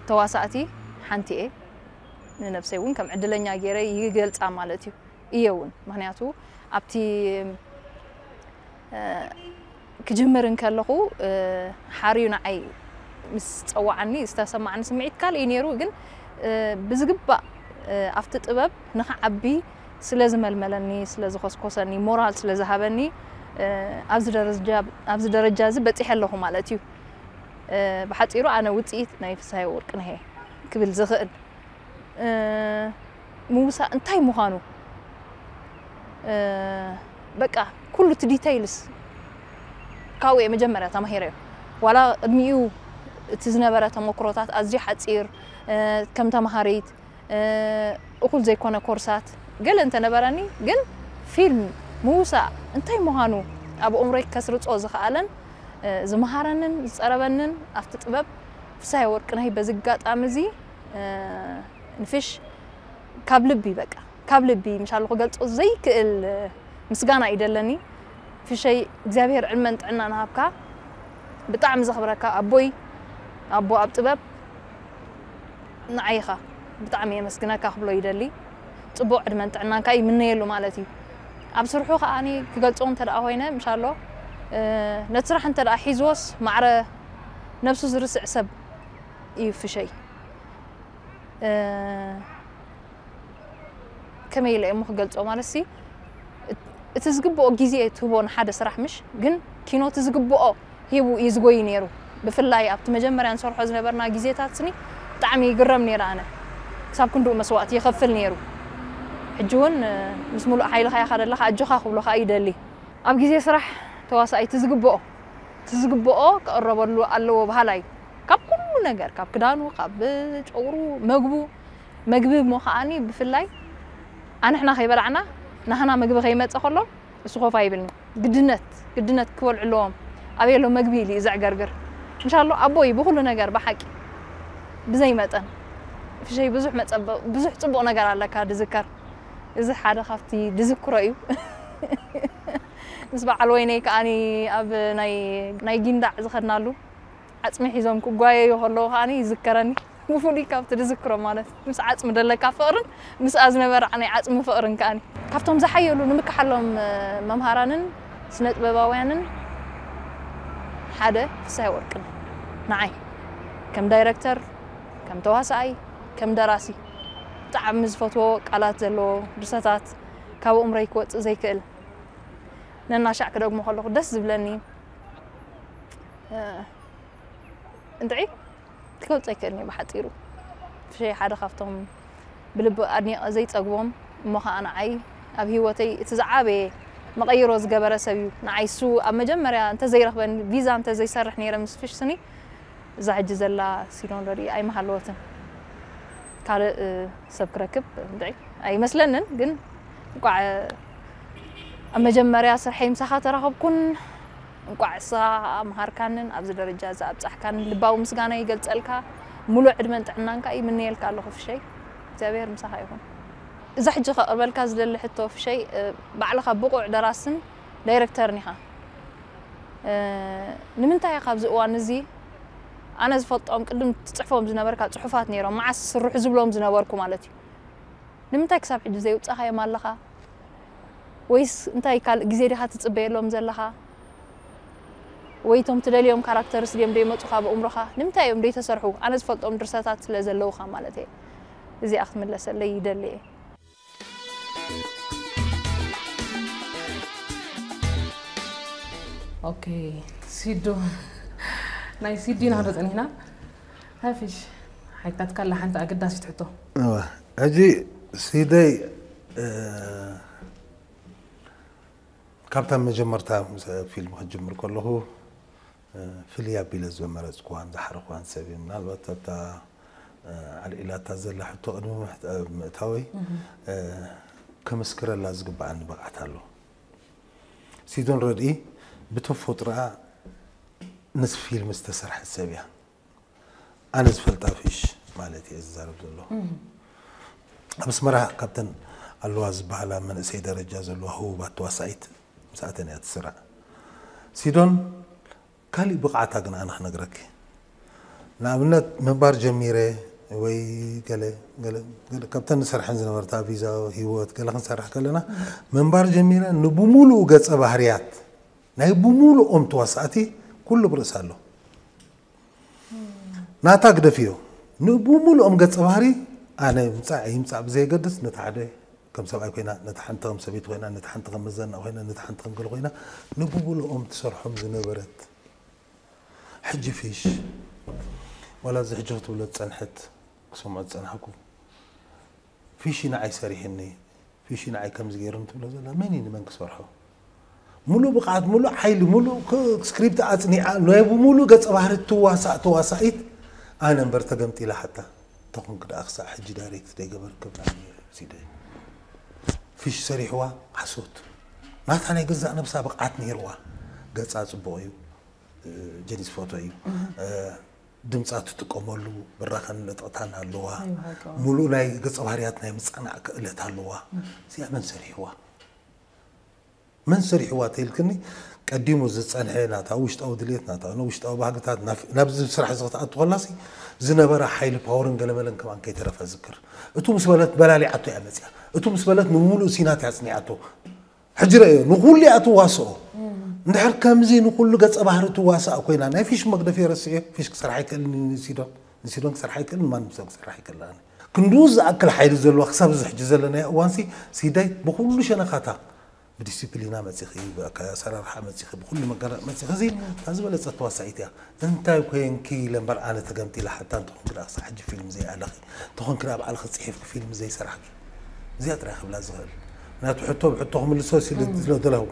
ተዋሳእቲ ሓንቲ እየ። ንነብሰይ እውን ከም ዕድለኛ ገይረ ይገልጻ ማለት እዩ። እየ እውን፣ ምኽንያቱ ኣብቲ ክጅምር እንከለኹ ሓርዩ ንዓይ ምስ ጸዋዓኒ ዝተሰማዓኒ ስምዒት ካልእ እዩ ነይሩ። ግን ብዝግባእ ኣብቲ ጥበብ ንኽዓቢ ስለ ዝመልመለኒ፣ ስለ ዝኾስኮሰኒ፣ ሞራል ስለ ዝሃበኒ ኣብዚ ደረጃ ኣብዚ ደረጃ እዚ በጺሐ ኣለኹ ማለት እዩ። ብሓጺሩ ኣነ ውጽኢት ናይ ፍስሃየ ወርቅነህ እየ ክብል ዝኽእል። ምውሳእ እንታይ ምዃኑ በቃ ኩሉ እቲ ዲተይልስ ካብኡ እየ መጀመርያ ተማሂረዮ። ዋላ ቅድሚኡ እቲ ዝነበረ ተመክሮታት ኣዝዩ ሓጺር፣ ከም ተምሃሪት እኹል ዘይኮነ ኮርሳት ገለ እንተነበረኒ፣ ግን ፊልም ምውሳእ እንታይ ምዃኑ ኣብ ኣእምሮይ ከስርጾ ዝኸኣለን ዝመሃረንን ዝጸረበንን ኣብቲ ጥበብ ፍስሃየ ወርቅነህ በዚ ኣጋጣሚ እዚ ንፍሽ ካብ ልቢ በቃ ካብ ልቢ ምሻሉ ክገልጾ ዘይክእል ምስጋና እዩ ደለኒ። ፍሸይ እግዚኣብሔር ዕድመን ጥዕናን ሃብካ። ብጣዕሚ ዘኽብረካ ኣቦይ ኣቦ ኣብ ጥበብ ንዓይኻ ብጣዕሚ የመስግነካ ክብሎ ይደሊ። ጽቡቕ ዕድመን ጥዕናን ከኣ ይምነየሉ ማለት እዩ። ኣብ ስርሑ ከኣ ክገልጾ እንተ ደኣ ኮይነ ምሻሎ ነቲ ስራሕ እንተ ደኣ ሒዝዎስ ማዕረ ነብሱ ዝርስዕ ሰብ እዩ ፍሸይ። ከመይ ኢለ እሞ ክገልጾ ማለት ሲ እቲ ዝግብኦ ግዜ ትህቦ ንሓደ ስራሕ ምሽ ግን ኪኖ እቲ ዝግብኦ ሂቡ እዩ ዝጎይ ነይሩ። ብፍላይ ኣብቲ መጀመርያ ንሰርሖ ዝነበርና ግዜታት ስኒ ብጣዕሚ ይግረም ነይረ ኣነ። ክሳብ ክንድኡ መስዋእቲ ይኸፍል ነይሩ። ሕጂ እውን ምስ ሙሉእ ሓይልኻ ኢኻ ዘለኻ ኣጆኻ ክብሎ ከዓ ይደሊ። ኣብ ግዜ ስራሕ ተዋሳኣይ እቲ ዝግብኦ እቲ ዝግብኦ ክቕረበሉ ኣለዎ በሃላይ ካብ ኩሉ ነገር ካብ ክዳኑ ካብ ጨጉሩ መግቡ መግቢ እሞ ከዓኒ ብፍላይ ኣንሕና ከይበላዕና ናህና መግቢ ከይመፀ ከሎ እሱ ኮፍ ኣይብልን ግድነት ግድነት ክበልዑ ኣለዎም ኣበይ ኣሎ መግቢ ኢሉ እዩ ዘዕገርግር እንሻሎ ኣቦይ ብኩሉ ነገር ብሓቂ ብዘይ መጠን ፍሸይ ብዙሕ መፀበ ብዙሕ ፅቡቕ ነገር ኣለካ ድዝከር እዚ ሓደ ካብቲ ድዝክሮ እዩ ምስ በዓል ወይነይ ከዓኒ ኣብ ናይ ጊንዳዕ ዝኸድናሉ ዓፅሚ ሒዞም ክጓየዩ ከለዉ ከዓኒ ይዝከረኒ ብፍሉይ ካብቲ ድዝክሮ ማለት ምስ ዓፅሚ ደለካ ፍቕርን ምስኣ ዝነበረ ናይ ዓፅሚ ፍቕርን ከዓኒ ካብቶም ዝሓየሉ ንምክሓሎም መምሃራንን ስነ ጥበባውያንን ሓደ ፍስሃ ወርቅን ንዓይ ከም ዳይረክተር ከም ተዋሳኣይ ከም ደራሲ ብጣዕሚ ዝፈትዎ ቃላት ዘለዎ ድርሰታት ካብ ኣእምሮይ ክወፅእ ዘይክእል ነናሻዕ ክደግሞ ከለኹ ደስ ዝብለኒ እንድዒ ክገልጾ ኣይክእልን እየ ብሓፂሩ ፍሸይ ሓደ ካብቶም ብልቢ ኣድኒቐ ዘይፀግቦም እሞ ከዓ ንዓይ ኣብ ሂወተይ እቲ ዝዓበየ መቐይሮ ዝገበረ ሰብ እዩ ንዓይ እሱ ኣብ መጀመርያ እንተዘይረኽበኒ ቪዛ እንተዘይሰርሕ ነይረ ምስ ፍሽ ስኒ እዛ ሕጂ ዘላ ሲኖን ረድኢ ኣይምሃለወትን ካልእ ሰብ ክረክብ እንድዒ ኣይመስለንን ግን እንቋዕ ኣብ መጀመርያ ስርሐይ ምሳኻ ተራኸብኩን እንቋዕ እሳ ኣምሃርካንን ኣብዚ ደረጃ እዚ ኣብጻሕካንን ልባዊ ምስጋና ይገልጸልካ ሙሉእ ዕድመን ጥዕናን ከኣ ይምነየልካ ኣለኹ ፍሸይ እግዚኣብሔር ምሳኻ ይኹን እዛ ሕጂ ከቕርበልካ ዝደሊ ሕቶ ፍሸይ ባዕልኻ ብቑዕ ደራስን ዳይረክተርን ኢኻ ንምንታይ ኢኻ ኣብዚ እዋን እዚ ኣነ ዝፈልጦም ቅድም ትጽሕፎም ዝነበርካ ጽሑፋት ነይሮም፣ መዓስ ስርሑ ዝብሎም ዝነበርኩ ማለት እዩ። ንምንታይ ክሳብ ሕጂ ዘይውጻኻዮም ኣለኻ? ወይስ እንታይ ካልእ ግዜ ዲኻ ትጽበየሎም ዘለኻ? ወይ እቶም ትደልዮም ካራክተርስ ድዮም ደይመጹኻ ብእምሮኻ? ንምንታይ እዮም ደይተሰርሑ? ኣነ ዝፈልጦም ድርሰታት ስለ ዘለውኻ ማለት እየ። እዚኣ ክትምለሰለይ ይደሊ እየ። ኦኬ፣ ሲዶ፣ ናይ ሲዲ ኢና ክንርኢ ጸኒሕና። ሃፊሽ፣ ሓይታትካ ኣላ ሓንቲ ኣገዳሲት ሕቶ። እወ፣ ሕጂ ሲደይ፣ እ፣ ካብታ መጀመርታ ምስ ፊልም ክጅምር ከለኹ፣ እ፣ ፍልይ ኣቢለ ዝመረጽኩዋን ዝሓረኽዋን ሰብ እዩ። ምናልባት ኣብታ፣ እ፣ ኣልዒላታ ዘላ ሕቶ ቅድሚ ምሕት-፣ ምእታወይ፣ እ፣ ክምስክረላ ዝግብኣኒ ብቕዓት ኣሎ። ሲዶን ረድኢ ብተፈጥሮኣ ንስ ፊልም ዝተሰርሐት ሰብ እያ። ኣነ ዝፈልጣ ፊሽ ማለት እየ ዝዛረብ ዘለኹ። ኣብ ኣስመራ ካብተን ኣለዋ ዝበሃላ መንእሰይ ደረጃ ዘለዋ ህቡባት ተዋሳኢት ምስኣተን እያ ትስራዕ። ሲዶን ካሊእ ብቕዓታ ግን ኣነ ክነግረኪ። ንኣብነት ምንባር ጀሚረ ወይ ገለ፣ ገለ፣ ገለ ካብተን ንሰርሐን ዝነበርታ ቪዛ ህይወት ገለ ክንሰርሕ ከለና ምንባር ጀሚረ ንብሙሉኡ ገጸ ባህርያት ናይ ብሙሉኦም ተዋሳእቲ ኩሉ ብርእስ ኣሎ። ናታ ግደፍዮ ንብሙሉኦም ገጸ ባህሪ ኣነ ይምጻእ ይምጻእ ብዘየገድስ ነቲ ሓደ ከም ሰብኣይ ኮይና ነቲ ሓንቲ ከም ሰበይቲ ኮይና ነቲ ሓንቲ ከም መዘና ኮይና ነቲ ሓንቲ ከም ገለ ኮይና ንብሙሉኦም ትሰርሖም ዝነበረት ሕጂ ፊሽ ዋላ እዚ ሕጂ ክትብሎ ዝጸንሐት ክሰምዖ ዝጸናሕኩ ፊሺ ንዓይ ሰሪሕኒ ፊሺ ንዓይ ከምዚ ገይሩ ትብሎ ዘላ መን እዩ ንመን ክሰርሖ ሙሉእ ብቕዓት ሙሉእ ሓይሊ ሙሉእ ክ- ስክሪፕት ኣጽኒዓ ናይ ብሙሉእ ገጸ ባህሪ ትዋሳእ ተዋሳኢት ኣነ እምበር ተገምጢላ ሓታ ተኾንክ ደኣ ክሳዕ ሕጂ ዳይሬክት ደይገበርክ ብላኒ ሲደ ፊሽ ሰሪሕዋ ሓሶት ናታ ናይ ገዛእ ነብሳ ብቕዓት ነይርዋ ገጻ ጽቡቕ እዩ ጀኒስ ፎቶ እዩ ድምፃ ትጥቀመሉ ብራኸን ለጠቕታን ኣለዋ ሙሉእ ናይ ገፀ ባህርያት ናይ ምፅዕናዕ ክእለት ኣለዋ እዚኣ መን ሰሪሕዋ መን ሰሪሕዋ ተይልክኒ ቀዲሙ ዝፀንሐ ናታ ውሽጣዊ ድሌት ናታ ውሽጣዊ ባህግታት ናብዚ ስራሕ እዚ ክትኣቱ ከላሲ ዝነበረ ሓይሊ ፓወርን ገለመለን ከማን ከይተረፈ ዝክር እቱ ምስ በለት በላሊዓቶ እያ መፅያ እቱ ምስ በለት ንሙሉእ ሲናት እያ ፅኒዓቶ ሕጂ ረእዮ ንኹሉ እያ ትዋስኦ እንድሕር ከምዚ ንኹሉ ገፀ ባህሪ ትዋሳእ ኮይና ናይ ፊሽ መግደፊ ረስዕዮ ፊሽ ክሰርሕ ኣይክእልን ንሲዶን ንሲዶን ክሰርሕ ኣይክእልን ማንም ሰብ ክሰርሕ ኣይክእልን ክንድኡ ዝኣክል ሓይሊ ዘለዋ ክሳብ እዚ ሕጂ ዘለናዮ እዋንሲ ሲዳይ ብኩሉ ሸነኻታ ብዲስፕሊና መፂኺ ብኣሰራርሓ መፂኺ ብኩሉ መጋረጥ መፂኺ እዚ እታ ዝበለፀት ተዋሳኢት እያ እንታይ ኮይንኪ ኢለ እምበር ኣነ ተገምጢለ ሓታ እንተኾንኪ ደኣ ክሳብ ሕጂ ፊልም ዘይኣለኺ እንተኾንኪ ደኣ ባዕልኺ ፅሒፍኪ ፊልም ዘይሰራሕኪ እዚኣ ጥራይ ክብላ ዝኽእል ምክንያቱ ሕቶ ብሕቶ ክምልሶ ስለ ደለኹ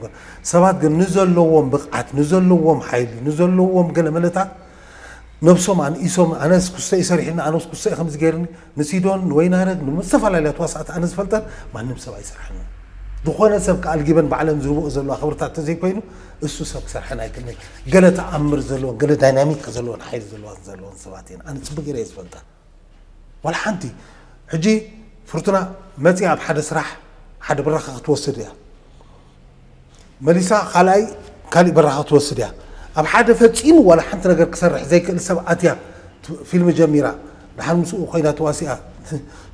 ሰባት ግን ንዘለዎም ብቕዓት ንዘለዎም ሓይሊ ንዘለዎም ገለ መለታት ነብሶም ኣንኢሶም ኣነስ ኩስተኢ ሰሪሕኒ ኣነስ ኩስተኢ ከምዚ ገይርኒ ንሲዶን ንወይናረግ ንዝተፈላለያ ተዋሳእቲ ኣነ ዝፈልጠን ማንም ሰብ ኣይሰርሐኒ ዝኾነ ሰብ ከኣልጊበን ባዕለን ዝህብኦ ዘለዋ ክብርታት ተዘይኮይኑ እሱ ሰብ ክሰርሐን ኣይክእልን ገለ ተኣምር ዘለዎን ገለ ዳይናሚክ ዘለዎን ሓይሊ ዘለዋን ዘለዎን ሰባት እየን ኣነ ፅቡቅ ገይረ እየ ዝፈልጠን ዋላ ሓንቲ ሕጂ ፍርቱና መፂኣ ኣብ ሓደ ስራሕ ሓደ ብራኸ ክትወስድ እያ መሊሳ ካልኣይ ካሊእ ብራኸ ክትወስድ እያ ኣብ ሓደ ፈፂሙ ዋላ ሓንቲ ነገር ክሰርሕ ዘይክእል ሰብ ኣትያ ፊልም ጀሚራ ድሓን ምስኡ ኮይና ተዋሲኣ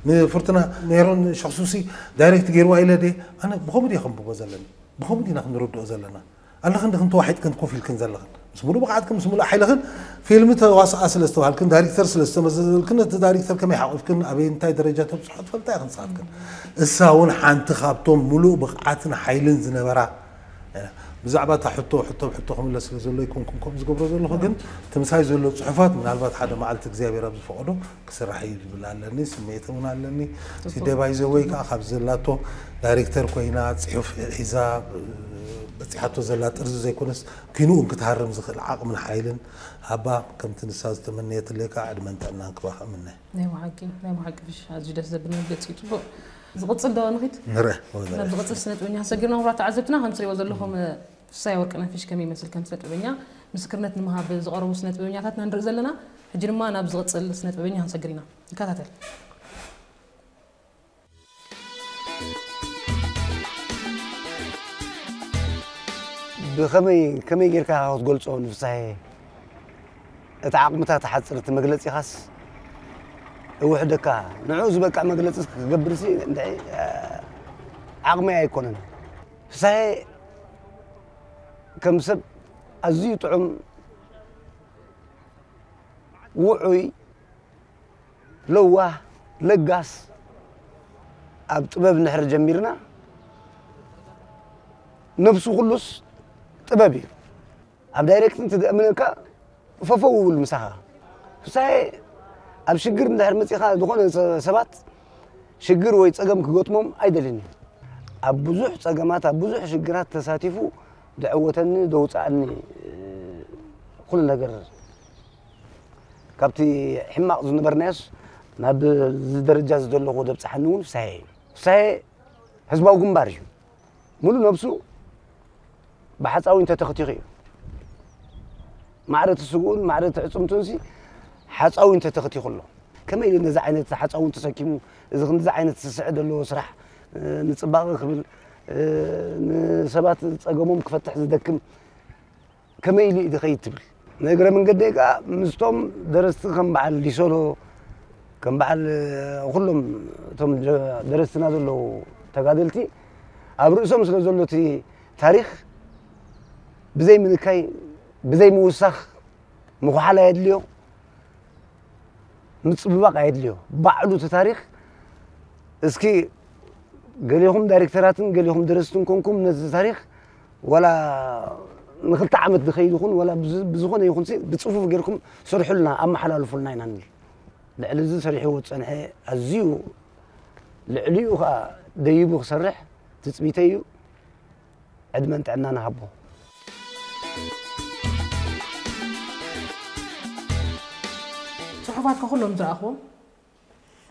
ንፍርቱና ሜሮን ሸክሱሲ ዳይሬክት ገይርዋ ኢለ ደ ኣነ ብኸምኡ ድየ ከንብቦ ዘለኒ ብኸምኡ ዲና ክንርድኦ ዘለና ኣለኽን ድኽን ተዋሒጥክን ኮፍ ኢልክን ዘለኽን ምስ ሙሉእ ብቕዓትክን ምስ ሙሉእ ሓይልኽን ፊልም ተዋስኣ ስለ ዝተባሃልክን ዳይሬክተር ስለ ዝተመዘዘልክን እቲ ዳይሬክተር ከመይ ሓቑፍክን ኣበይ እንታይ ደረጃ ተብፅሖ ትፈልጣ ኢኽን ንስኻትክን እሳ እውን ሓንቲ ካብቶም ሙሉእ ብቕዓትን ሓይልን ዝነበራ ብዛዕባ እታ ሕቶ ሕቶ ሕቶ ክምለስ ስለ ዘሎ ይኮንኩን ከም ዝገብሮ ዘለኹ ግን እቲ ምሳይ ዘሎ ፅሑፋት ምናልባት ሓደ መዓልቲ እግዚኣብሔር ኣብ ዝፈቐዶ ክስራሕ እዩ ዝብል ኣለኒ ስምዒት እውን ኣለኒ ሲደባይ ዘወይ ከዓ ካብ ዘላቶ ዳይሬክተር ኮይና ፅሑፍ ሒዛ በፂሓቶ ዘላ ጥርዚ ዘይኮነስ ኪንኡን ክትሃርም ዝኽእል ዓቕምን ሓይልን ሃባ ከምቲ ንሳ ዝተመነየትለይ ከዓ ዕድመን ጥዕናን ክባኽ እምነ ናይ ብሓቂ ናይ ብሓቂ ፍሽ ኣዝዩ ደስ ዘብል መግለፂ እዩ ፅቡቕ ዝቕፅል ዶ ንኺድ ንረ ናብ ዝቕፅል ስነ ጥበኛ ሰጊርና ክቡራት ተዓዘብትና ከም ትሪእዎ ዘለኹም ፍሳይ ወርቅነህ ፍሽ ከመይ ይመስል ከም ስነ ጥበበኛ ምስክርነት ንምሃብ ዝቐረቡ ስነ ጥበበኛታትና ንርኢ ዘለና ሕጂ ድማ ናብ ዝቕፅል ስነ ጥበበኛ ክንሰግር ኢና ንከታተል ብኸመይ ከመይ ጌርካ ክትገልጾ ንፍሳሄ እቲ ዓቕምታት ሓፅርቲ መግለፂኻስ እውሕደካ። ንዑ ዝበቅዕ መግለፂ ክገብርሲ እንድዒ ዓቕመይ ኣይኮነን። ፍሳሄ ከም ሰብ ኣዝዩ ጥዑም፣ ውዑይ፣ ለዋህ፣ ለጋስ፣ ኣብ ጥበብ እንድሕር ጀሚርና ነብሱ ኩሉስ ጥበብ እዩ። ኣብ ዳይሬክት እንትደእምነካ ፈፈው ውብል ምሳኻ። ፍሳሄ ኣብ ሽግር እንድሕር መፂኻ ዝኾነ ሰ- ሰባት ሽግር ወይ ፀገም ክገጥሞም ኣይደልን እዩ። ኣብ ብዙሕ ፀገማት ኣብ ብዙሕ ሽግራት ተሳቲፉ ደዕወተኒ ደውፃኣኒ ኩሉ ነገር ካብቲ ሕማቕ ዝነበርናዮስ ናብ እዚ ደረጃ ዝደለኹ ደብፅሓኒ እውን ፍሳሄ እዩ። ፍሳሄ ህዝባዊ ግንባር እዩ። ሙሉ ነብሱ ብሓፃዊን ተተኽቲኹ እዩ። ማዕረ እቲ ስግኡን ማዕረ እቲ ዕፅምቱንሲ ሓፃዊን ተተኽቲኹ ኣሎ። ከመይ ኢሉ ነዚ ዓይነት ሓፃዊን ተሰኪሙ እዚ ክንዚ ዓይነት ስስዐ ዘለዎ ስራሕ ንፅባቐ ክብል ንሰባት ፀገሞም ክፈትሕ ዝደክም ከመይ ኢሉ እዩ ዝኸይድ ትብል? ንእግረ መንገደይ ከዓ ምስቶም ደረስቲ ከም በዓል ዲሶሎ ከም በዓል ኩሎም እቶም ደረስትና ዘለዉ ተጋደልቲ ኣብ ርእሶም ስለ ዘሎ እቲ ታሪኽ ብዘይ ምንካይ ብዘይ ምውሳኽ ምኹሓል ኣየድልዮ። ምፅብባቕ ኣየድልዮ። ባዕሉ እቲ ታሪኽ እስኪ ገሌኹም ዳይሬክተራትን ገሌኹም ደረስትን ኮንኩም ነዚ ታሪኽ ዋላ ንክልተ ዓመት ዝኸይድ ይኹን ዋላ ብዝ- ብዝኾነ ይኹን ሲ ብፅፉፍ ጌርኩም ስርሑልና ኣመሓላልፉልና ኢና ንብል። ልዕሊ እዚ ሰሪሕዎ ዝፀንሐ ኣዝዩ ልዕሊኡ ከዓ ደይቡ ክሰርሕ ትፅቢተይ እዩ። ዕድመን ጥዕናን ሃቦ። ፅሑፋትካ ኩሎም ዝረኣኽዎም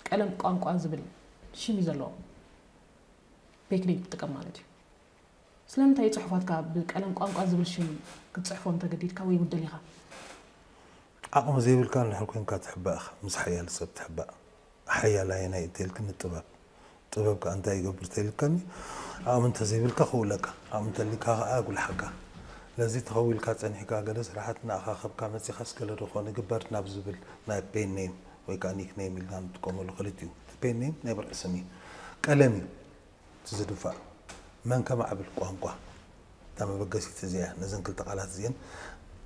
ቀለም ቋንቋ ዝብል ሽም እዩ ዘለዎ። ቤክሊ ትጥቀም ማለት እዩ። ስለምንታይ እዩ ፅሑፋትካ ብቀለም ቋንቋ ዝብል ሽም ክትፅሕፎም ተገዲድካ ወይ እውን ደሊኻ? ዓቕሚ ዘይብልካ እንድሕር ኮይንካ ትሕባእ ኢኻ፣ ምስ ሓያል ሰብ ትሕባእ። ሓያል ኣየናይ እዩ እንተልክኒ ጥበብ። ጥበብ ከኣ እንታይ ይገብር ተልካኒ ዓቕሚ እንተዘይብልካ ከውለካ ዓቕሚ እንተሊካ ከኣ ኣጉልሓካ ስለዚ ተኸዊልካ ጸኒሕካ ገለ ስራሓት እናኣኻኸብካ መጺኻስ ገለ ዶ ኮን ይግበር ናብ ዝብል ናይ pen name ወይ ከኣ nickname ኢልና ንጥቀመሉ ክልቲኡ እቲ pen name ናይ ብርዒ ስም እዩ ቀለም እዩ እቲ ዝድፋእ መን ከማዕብል ቋንቋ እታ መበገሲት እዚኣ ነዘን ክልተ ቃላት እዚአን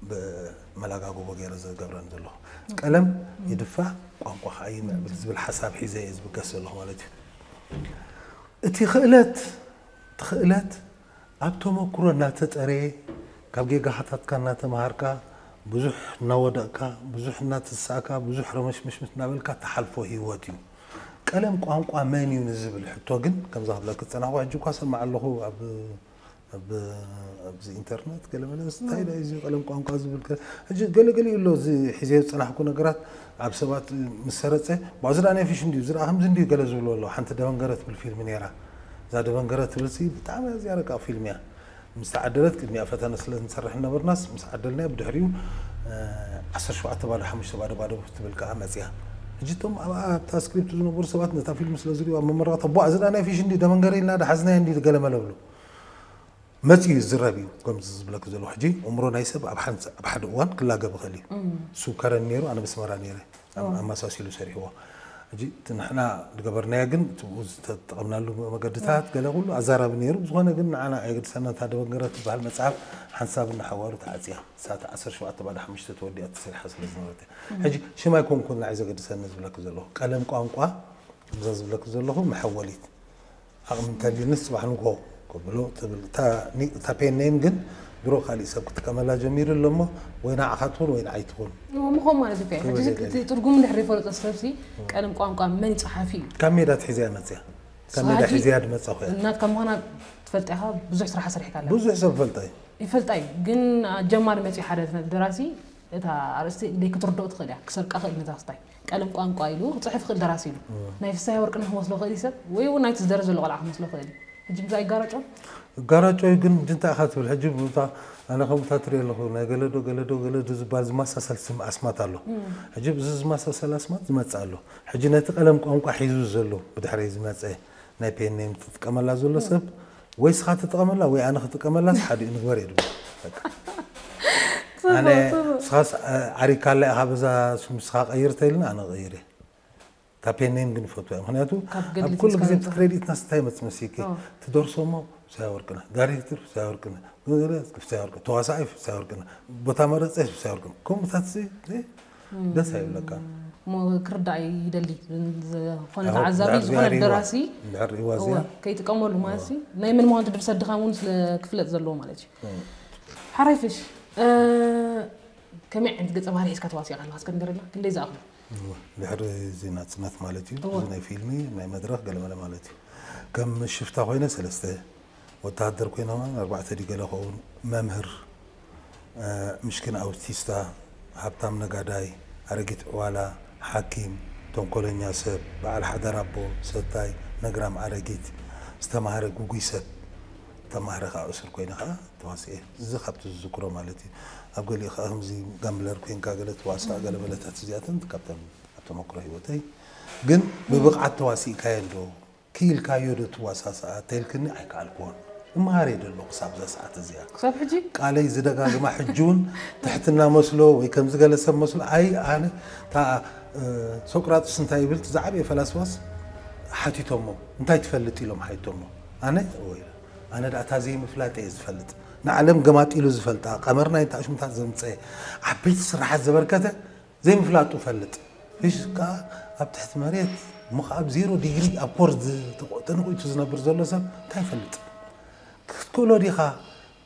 ብመላጋጎቦ ገይረ ዝገብረን ዘለኹ ቀለም ይድፋእ ቋንቋ ከዓ ይምዕብል ዝብል ሓሳብ ሒዘ እየ ዝብገስ ዘለኹ ማለት እዩ እቲ ክእለት እቲ ክእለት ኣብ ተመክሮ እናተጠረየ ካብ ጌጋታትካ እናተምሃርካ ብዙሕ እናወደቕካ ብዙሕ እናተሳእካ ብዙሕ ረመሽመሽምሽ እናበልካ ትሓልፎ ህይወት እዩ ቀለም ቋንቋ መን እዩ ንዝብል ሕቶ ግን ከምዛ ክብለኪ ዝፀናሕኩ ሕጂ እኳ ሰማዕ ኣለኹ ኣብ ኣብ ኣብዚ ኢንተርነት ገለ መለ እንታይ ዳ እዚ ቀለም ቋንቋ ዝብል ገለ ሕጂ ገለ ገለ ኣሎ እዚ ሒዘ ዝጸናሕኩ ነገራት ኣብ ሰባት ምስ ሰረጸ ባዚ ዳ ናይ ፊሽ እንዲዩ ዝረኣ ከምዚ እንዲዩ ገለ ዝብሉ ኣለዉ ሓንቲ ደበንገረ ትብል ፊልም ነይራ እዛ ደበንገረ ትብል ሲ ብጣዕሚ ኣዝያ ረቃቕ ፊልም እያ ምስ ተዓደለት ቅድሚኣ ፈተነ ስለ ንሰርሕ ነበርናስ ምስ ዓደልናዮ ብድሕሪኡ ዓሰርተ ሸውዓተ ባዶ ሓሙሽተ ባዶ ባዶ ትብል ከዓ መፅያ ሕጂ እቶም ኣብኣ ኣብታ ስክሪፕት ዝነበሩ ሰባት ነታ ፊልም ስለ ዝሪኡ ኣብ መመረቕታ ቧ እዚ ዳ ናይ ፊሽ እንዲ ደመንገረ ኢልና ዳ ሓዝናዮ እንዲ ገለ መለ ብሉ መፅዩ ዝረብ እዩ ከምዚ ዝብለክ ዘለኹ ሕጂ እምሮ ናይ ሰብ ኣብ ሓንቲ ኣብ ሓደ እዋን ክላገብ ይኽእል እዩ እሱ ከረን ነይሩ ኣነ በስመራ ነይረ ኣመሳሲሉ ሰሪሕዎ ሕጂ እቲ ንሕና ዝገበርናዮ ግን እቲ ብኡ ዝተጠቐምናሉ መገድታት ገለ ኩሉ ኣዛራቢ ነይሩ ብዝኾነ ግን ንዓና ኣየገድሰና እታ ደበንገረ ትበሃል መፅሓፍ ሓንሳብ እናሓዋሩ ተዓፅያ ሳተ ዓሰርተ ሸውዓተ ባዶ ሓሙሽተ ተወዲኣ ተሰሪሓ ስለ ዝነበረት ሕጂ ሽም ኣይኮንኩን ንዓይ ዘገድሰኒ ዝብለክ ዘለኹ ቀለም ቋንቋ እዛ ዝብለክ ዘለኹ መሐወሊት ዓቕሚ እንተልዩኒ ፅባሕ ንግሆ ከብሎ ትብል እታ ኒ- እታ ፔን ኔም ግን ድሮ ካሊእ ሰብ ክጥቀመላ ጀሚሩ ኣሎ እሞ ወይ ንዓኻ ትኹን ወይ ንዓይ ትኹን እዎ ምኾን ማለት እዩ ሕጂ እቲ ትርጉም እንድሕር ይፈለጦ ሰብሲ ቀለም ቋንቋ መን ጸሓፊ እዩ ካብ ሜዳ ትሒዘያ መፅያ ካብ ሜዳ ስለዚ- ሒዘያ ድመፃኹ እያ እናትካ ምዃና ትፈልጥ ኢኻ ብዙሕ ስራሕ ሰሪሕካ ኣለካ ብዙሕ ሰብ ፈልጣ እዩ ይፈልጣ እዩ ግን ጀማሪ መፅኡ ሓደ ደራሲ እታ ኣርእስቲ ደይ ክትርድኦ ትኽእል እያ ክሰርቃ ክእል ነታ ክስታይ ቀለም ቋንቋ ኢሉ ክፅሕፍ ይኽእል ደራሲ ኢሉ ናይ ፍሳሐ ወርቅነህ ክመስሎ ይኽእል እዩ ሰብ ወይ እውን ናይቲ ዝደረ ዘሎ ቆልዓ ክመስሎ ይኽእል እዩ ሕጂ ምዛ ይጋራጮ ይጋራጮ እዩ ግን ሕጂ እንታይ ኢኻ ትብል ሕጂ ቦታ ኣነ ከምታ ትሪኦ ኣለኹ ናይ ገለዶ ገለዶ ገለዶ ዝበሃል ዝመሳሰል ስም ኣስማት ኣሎ ሕጂ ብዚ ዝመሳሰል ኣስማት ዝመፅእ ኣሎ ሕጂ ነቲ ቀለም ቋንቋ ሒዙ ዘሎ ብድሕረይ ዝመፀ ናይ ፔን ኔም ትጥቀመላ ዘሎ ሰብ ወይ ስኻ ትጥቀመላ ወይ ኣነ ክጥቀመላስ ሓዲኡ ንግበር እየ ድብል በቃ ኣነ ስኻስ ዓሪካ ኣላ ኢኻ በዛ ስም ስኻ ቀይር ተይልና ኣነ ቀይር እየ። ታፔኔም ግን ፈትዋ እየ። ምክንያቱ ካብ ኣብ ገድሊ ኩሉ ግዜ ትስካረካ። ክሬዲት ናስታይ መጽእ መሲኪ ኣዎ። ትደርሶ እሞ ፍስሃ ወርቅነህ፣ ዳይሬክተር ፍስሃ ወርቅነህ፣ ፍስሃ ወርቅነህ፣ ተዋሳኣይ ፍስሃ ወርቅነህ፣ ቦታ መረጸ ፍስሃ ወርቅነህ። ከምኡታት ሲ ደስ ኣይብለካ። እሞ ክርዳእ ይደሊ ዝኾነ ኣዎ፣ ተዓዛቢ ድሕር ዝኾነ ዚኣሪዋ፣ ደራሲ ድሕር ሪዋ እወ፣ እዚኣ ከይጥቀመሉ ማለት ሲ ናይ መን ምዃኑ ድርሰት ድኻም እውን ስለ ክፍለጥ ዘለዎ ማለት እዩ። እም። ሓራይ ፍሽ እ፣ ከመይ ዓይነት ገጸ ባህሪ ሒዝካ ተዋሲእካ ኣለካ እስከ ንገረና ክንደይ ዝኣኽሉ? እወ፣ ድሕሪ እዚ ናጽነት ማለት እዩ። እወ። እዚ ናይ ፊልሚ ናይ መድረኽ ገለመለ ማለት እዩ። ከም ሽፍታ ኮይነ ሰለስተ፣ ወተሃደር ኮይነ ከማን ኣርባዕተ ድዩ ገለ ኸውን፣ መምህር፣ እ፣ ምሽኪን ኣውቲስታ፣ ሃብታም ነጋዳይ፣ ኣረጊት ዕዋላ፣ ሓኪም፣ ተንኮለኛ ሰብ፣ በዓል ሓዳር ኣቦ፣ ሰታይ፣ ነግራም ኣረጊት፣ ዝተማህረ ጉጉይ ሰብ፣ ተማህረ ከዓ እሱር ኮይነ ከዓ ተዋሲኤ። እዚ ካብቲ ዝዝክሮ ማለት እዩ። ኣብ ገሊኡ ከዓ ከምዚ ጋምብለር ኮይንካ ገለ ትዋሳእ ገለ በለታት እዚኣተን ካብተን ኣብ ተመክሮ ህይወተይ። ግን ብብቕዓት ተዋሲእካዮ እንዶ ክኢልካዮ ዶ ትዋሳሳኣ ተልክኒ ኣይከኣልኩዎን። እምሃር እየ ደሎ ክሳብ እዛ ሰዓት እዚኣ። ክሳብ ሕጂ ቃለይ ዝደጋግማ ሕጂ እውን ትሕትና መስሎ ወይ ከምዚ ገለ ሰብ መስሎ ኣይ ኣነ እታ እ፣ ሶቅራጥስ እንታይ ይብል እቲ ዝዓበየ ፈላስፋስ ሓቲቶሞ እንታይ ትፈልጥ ኢሎም ሓቲቶሞ ኣነ እወ ኢለ ኣነ ደኣ እታ ዘይምፍላጥ እየ ዝፈልጥ ንዓለም ገማጢሉ ዝፈልጣ ቀመርና ይንታሽምታት ዘምፀ ዓበይቲ ስራሓት ዘበርከተ ዘይምፍላጡ ፈልጥ ፊሽ ከዓ ኣብ ትሕቲ መሬት እሞ ከዓ ኣብ ዜሮ ዲግሪ ኣብ ኮር ተነቂቱ ዝነብር ዘሎ ሰብ እንታይ ይፈልጥ ክትክእሎ ዲኻ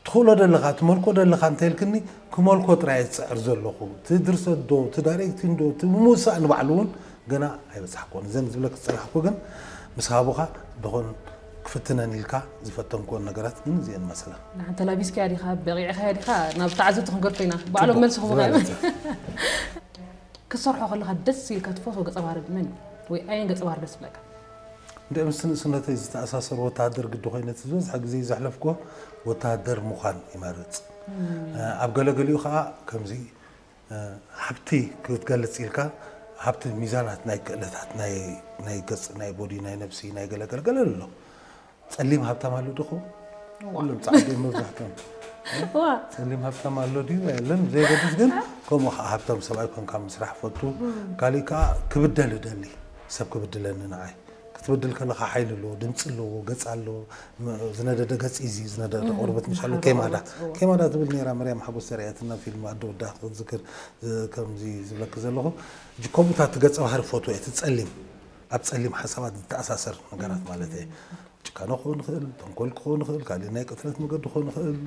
ትኽእሎ ደለኻ ትመልኮ ደለኻ እንተልክኒ ክመልኮ ጥራይ ዝፅዕር ዘለኹ እቲ ድርሰት ዶ እቲ ዳይሬክቲንግ ዶ እቲ ምውሳእ ንባዕሉ እውን ገና ኣይበፃሕኩን እዘን ዝብለክ ዝፀናሕኩ ግን ምስ ሃቡኻ ደኾን ክፍትነን ኢልካ ዝፈተንኩዎን ነገራት ግን እዚአን መስላ ንሓን ተላቢስካያ ዲኻ በቂዕካያ ዲኻ ናብ ተዓዘብቲ ክንገድፎ ኢና ባዕሎም መልሲ ክቡካ እዮም ክትሰርሖ ከለኻ ደስ ኢልካ ትፈትዎ ገፀ ባህሪ መን እዩ ወይ ኣየን ገፀ ባህሪ ደስ ይብለካ እንደ ምስ ንእስነተይ ዝተኣሳሰሩ ወተሃደር ግዲ ኮይነ እቲ ዝበዝሐ ግዜ ዘሕለፍኩዎ ወተሃደር ምዃን ይመርፅ ኣብ ገለገሊኡ ከዓ ከምዚ ሃብቲ ክትገልፅ ኢልካ ሃብቲ ሚዛናት ናይ ክእለታት ናይ ገፅ ናይ ቦዲ ናይ ነብሲ ናይ ገለገልገለ ኣሎ ፀሊም ሃብታም ኣሎ ድኹ ኩሎም ፃዕዲ መብዛሕቶም ፀሊም ሃብታም ኣሎ ድዩ የለን ዘይገድስ ግን ከምኡ ከዓ ሃብታም ሰብኣይ ኮንካ ምስራሕ ፈቱ ካሊእ ከዓ ክብደል እደሊ ሰብ ክብድለኒ ንዓይ ክትብድል ከለካ ሓይሊ ኣለዎ ድምፂ ኣለዎ ገፅ ኣለዎ ዝነደደ ገፅ እዚ ዝነደደ ቆርበት ምሻሎ ከማዳ ከማዳ ትብል ነራ መርያም ሓጎስ ዘርኣየትና ፊልም ኣደ ወዳ ክትዝክር ከምዚ ዝብለክ ዘለኹ ከምኡታት ገፀ ባህሪ ፈትወ እቲ ፀሊም ኣብ ፀሊም ሓሳባት ዝተኣሳሰር ነገራት ማለት እየ ጭካነ ክኸውን ይኽእል ተንኮል ክኸውን ይኽእል ካልእ ናይ ቅትለት መገዲ ክኸውን ይኽእል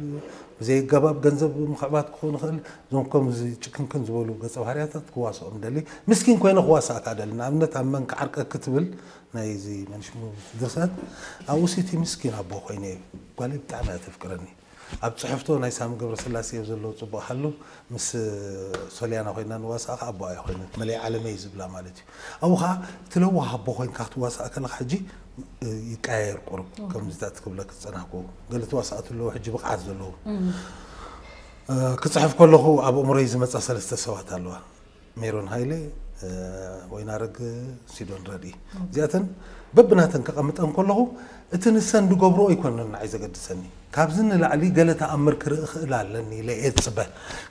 ብዘይ ኣገባብ ገንዘብ ምኽዕባት ክኸውን ይኽእል እዞም ከምዚ ጭክንክን ዝበሉ ገፀ ባህርያታት ክዋስኦም ደሊ ምስኪን ኮይነ ክዋሳእካ ደሊ ንኣብነት ኣብ መን ክዓርቀ ክትብል ናይ እዚ መንሽሙ ድርሰት ኣብኡ ሲቲ ምስኪን ኣቦ ኮይነ እዩ ጓለይ ብጣዕሚ እያ ተፍቅረኒ ኣብ ፅሕፍቶ ናይ ሳሚ ገብረስላሴ ኣብ ዘለዎ ፅቡቅ ሃሉ ምስ ሶልያና ኮይና ንዋሳእ ከዓ ኣቦኣ እያ ኮይነ መለይ ዓለመይ ዝብላ ማለት እዩ ኣብኡ ከዓ እቲ ለዋህ ኣቦ ኮይንካ ክትዋሳእ ከለካ ሕጂ ይቀያየር ቁሩብ ከምዚታት ክብለክ ዝፀናሕኩ ገለ ተዋሳእቲ ኣለዉ ሕጂ ብቅዓት ዘለዉ ክፅሕፍ ከለኹ ኣብ እምሮይ ዝመፃ ሰለስተ ሰባት ኣለዋ ሜሮን ሃይለ፣ ወይናረግ፣ ሲዶን ረድኢ። እዚኣተን በብናተን ከቐምጠን ከለኹ እቲ ንሰን ዝገብርኦ ኣይኮነን ንዓይ ዘገድሰኒ። ካብዚ ንላዕሊ ገለ ተኣምር ክርኢ እኽእል ኣለኒ ኢለ እየ ዝፅበ።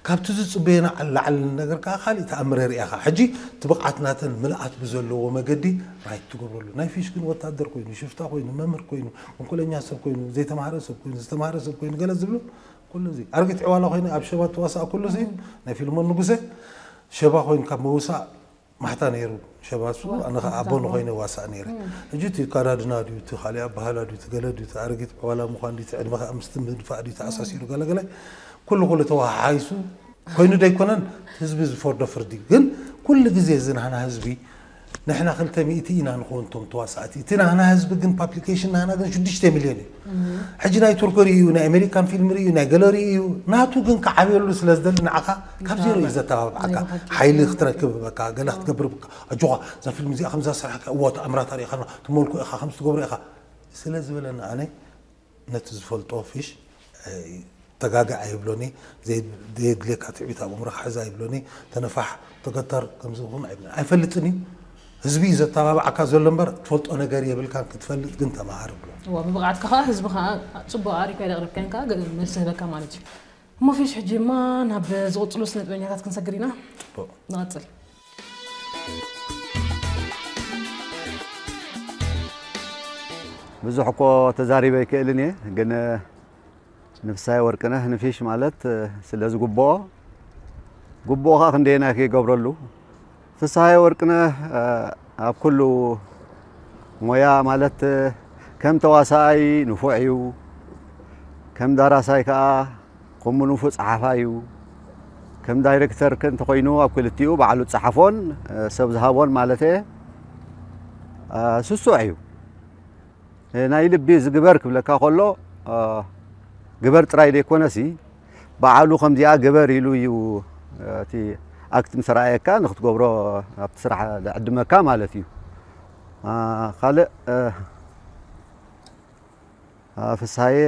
ካብቲ ዝፅበዮ ንላዕሊ ነገር ከዓ ካሊእ ተኣምር የርእያኻ። ሕጂ እቲ ብቕዓት ናተን ምልኣት ብዘለዎ መገዲ ራይት ትገብረሉ። ናይ ፊሽ ግን ወታደር ኮይኑ፣ ሽፍታ ኮይኑ፣ መምህር ኮይኑ፣ ተንኮለኛ ሰብ ኮይኑ፣ ዘይተምሃረ ሰብ ኮይኑ፣ ዝተምሃረ ሰብ ኮይኑ ገለ ዝብሉ ኩሉ እዚ ኣረጊት ዕዋላ ኮይኑ ኣብ ሸባ ትዋሳእ ኩሉ እዚ ናይ ፊልሞን ንጉሰ ሸባ ኮይኑ ካብ ምውሳእ ማሕታ ነይሩ ሸባ እሱ ኣነ ከዓ ኣቦ ንኮይነ ዋሳእ ነይረ ሕጂ እቲ ካዳድና ድዩ እቲ ካሊእ ኣባህላ ድዩ እቲ ገለ ድዩ እቲ ኣረጊት ዕዋላ ምኳን ድዩ እቲ ዕድመ ከዓ ምስቲ ምድፋእ ድዩ ተኣሳሲሩ ገለገለ ኩሉ ኩሉ ተወሃሓይሱ ኮይኑ ደይኮነን ህዝቢ ዝፈርዶ ፍርዲ ግን ኩሉ ግዜ እዚ ናህና ህዝቢ ንሕና ክልተ ሚእቲ ኢና ንኸውን ቶም ተዋሳእቲ እቲ ናህና ህዝቢ ግን ፓፕሊኬሽን ናህና ግን ሽዱሽተ ሚልዮን እዩ ሕጂ ናይ ቱርኪ ርእዩ ናይ ኣሜሪካን ፊልም ርእዩ ናይ ገለ ርእዩ ናቱ ግን ክዓብየሉ ስለ ዝደሊ ንዓኻ ካብ ዜሮ እዩ ዘተባብዓካ ሓይሊ ክትረክብ በቃ ገለ ክትገብር በቃ ኣጆኻ እዛ ፊልም እዚኣ ከምዛ ሰራሕካ እዋ ተኣምራት ኣርእኻና ትመልኮ ኢኻ ከምዚ ትገብሮ ኢኻ ስለ ዝበለኒ ኣነ ነቲ ዝፈልጦ ፊሽ ተጋግዕ ኣይብሎኒ ዘየድልየካ ትዕቢት ኣብ እምሮካ ሕዛ ኣይብሎኒ ተነፋሕ ተገተር ከምዚ ክኹን ኣይብሎኒ ኣይፈልጥን እዩ ህዝቢ እዩ ዘተባብዓካ ዘሎ እምበር ትፈልጦ ነገር የብልካን ክትፈልጥ ግን ተምሃር ብሎ እዋ ብብቕዓትካ ከዓ ህዝቢ ከዓ ፅቡቅ ኣሪካ የደቅረብካን ከዓ መልሲ ህበካ ማለት እዩ እሞ ፊሽ፣ ሕጂ ድማ ናብ ዝቕጽሉ ስነ ጥበኛታት ክንሰግር ኢና። ጽቡቕ። ንቐጽል። ብዙሕ እኮ ተዛሪበ ኣይክእልን እየ፣ ግን ንፍሳይ ወርቅነህ ንፊሽ ማለት ስለ ዝግብኦ፣ ግብኦ ኸዓ ክንደየናይ ከይገብረሉ። ፍስሃየ ወርቅነህ ኣብ ኩሉ ሞያ ማለት ከም ተዋሳኣይ ንፉዕ እዩ፣ ከም ዳራሳይ ከኣ ከምኡ ንፉዕ ጸሓፋይ እዩ። ከም ዳይሬክተር ከ እንተኾይኑ ኣብ ክልቲኡ ባዕሉ ዝጸሓፎን ሰብ ዝሃቦን ማለት እየ ስሱዕ እዩ። ናይ ልቢ ዝግበር ክብለካ ከሎ ግበር ጥራይ ዘይኮነሲ ባዕሉ ከምዚኣ ግበር ኢሉ እዩ እቲ ኣክት ምስ ረኣየካ ንክትገብሮ ኣብቲ ስራሕ ዝዕድመካ ማለት እዩ። ካልእ ፍስሃየ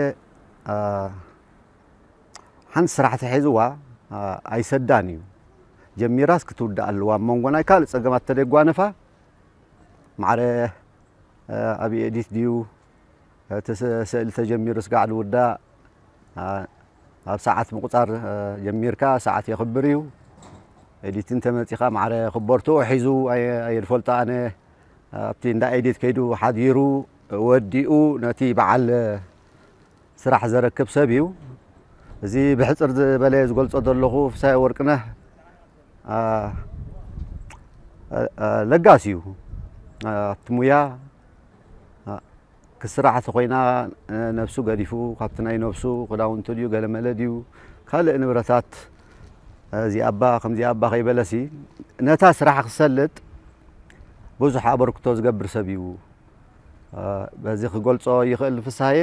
ሓንቲ ስራሕ ተሒዝዋ ኣይሰዳን እዩ። ጀሚራስ ክትውዳእ ኣለዋ። ኣብ መንጎ ናይ ካልእ ጸገማት ተደጓነፋ ማዕረ ኣብ ኤዲት ድዩ እቲ ስእሊ ተጀሚሩ ስጋዕ ዝውዳእ ኣብ ሰዓት ምቁጻር ጀሚርካ ሰዓት የኽብር እዩ። ኤዲት እንተመጺኻ ማዕረ ክበርትኦ ሒዙ ኣየ- ኣየድፈልጦ ኣነ ኣብቲ እንዳ ኤዲት ከይዱ ሓዲሩ ወዲኡ ነቲ በዓል ስራሕ ዘረክብ ሰብ እዩ። እዚ ብሕጽር ዝበለ ዝገልጾ ዘለኹ ፍሳይ ወርቅነህ ለጋስ እዩ። ኣብቲ ሙያ ክስራሕ ተኾይና ነብሱ ገዲፉ ካብቲ ናይ ነብሱ ክዳውንቱ ድዩ ገለመለ ድዩ ካልእ ንብረታት እዚኣባ ከምዚኣባ ከይበለሲ ነታ ስራሕ ክሰልጥ ብዙሕ ኣበርክቶ ዝገብር ሰብ እዩ። በዚ ክገልጾ ይኽእል ፍስሃየ።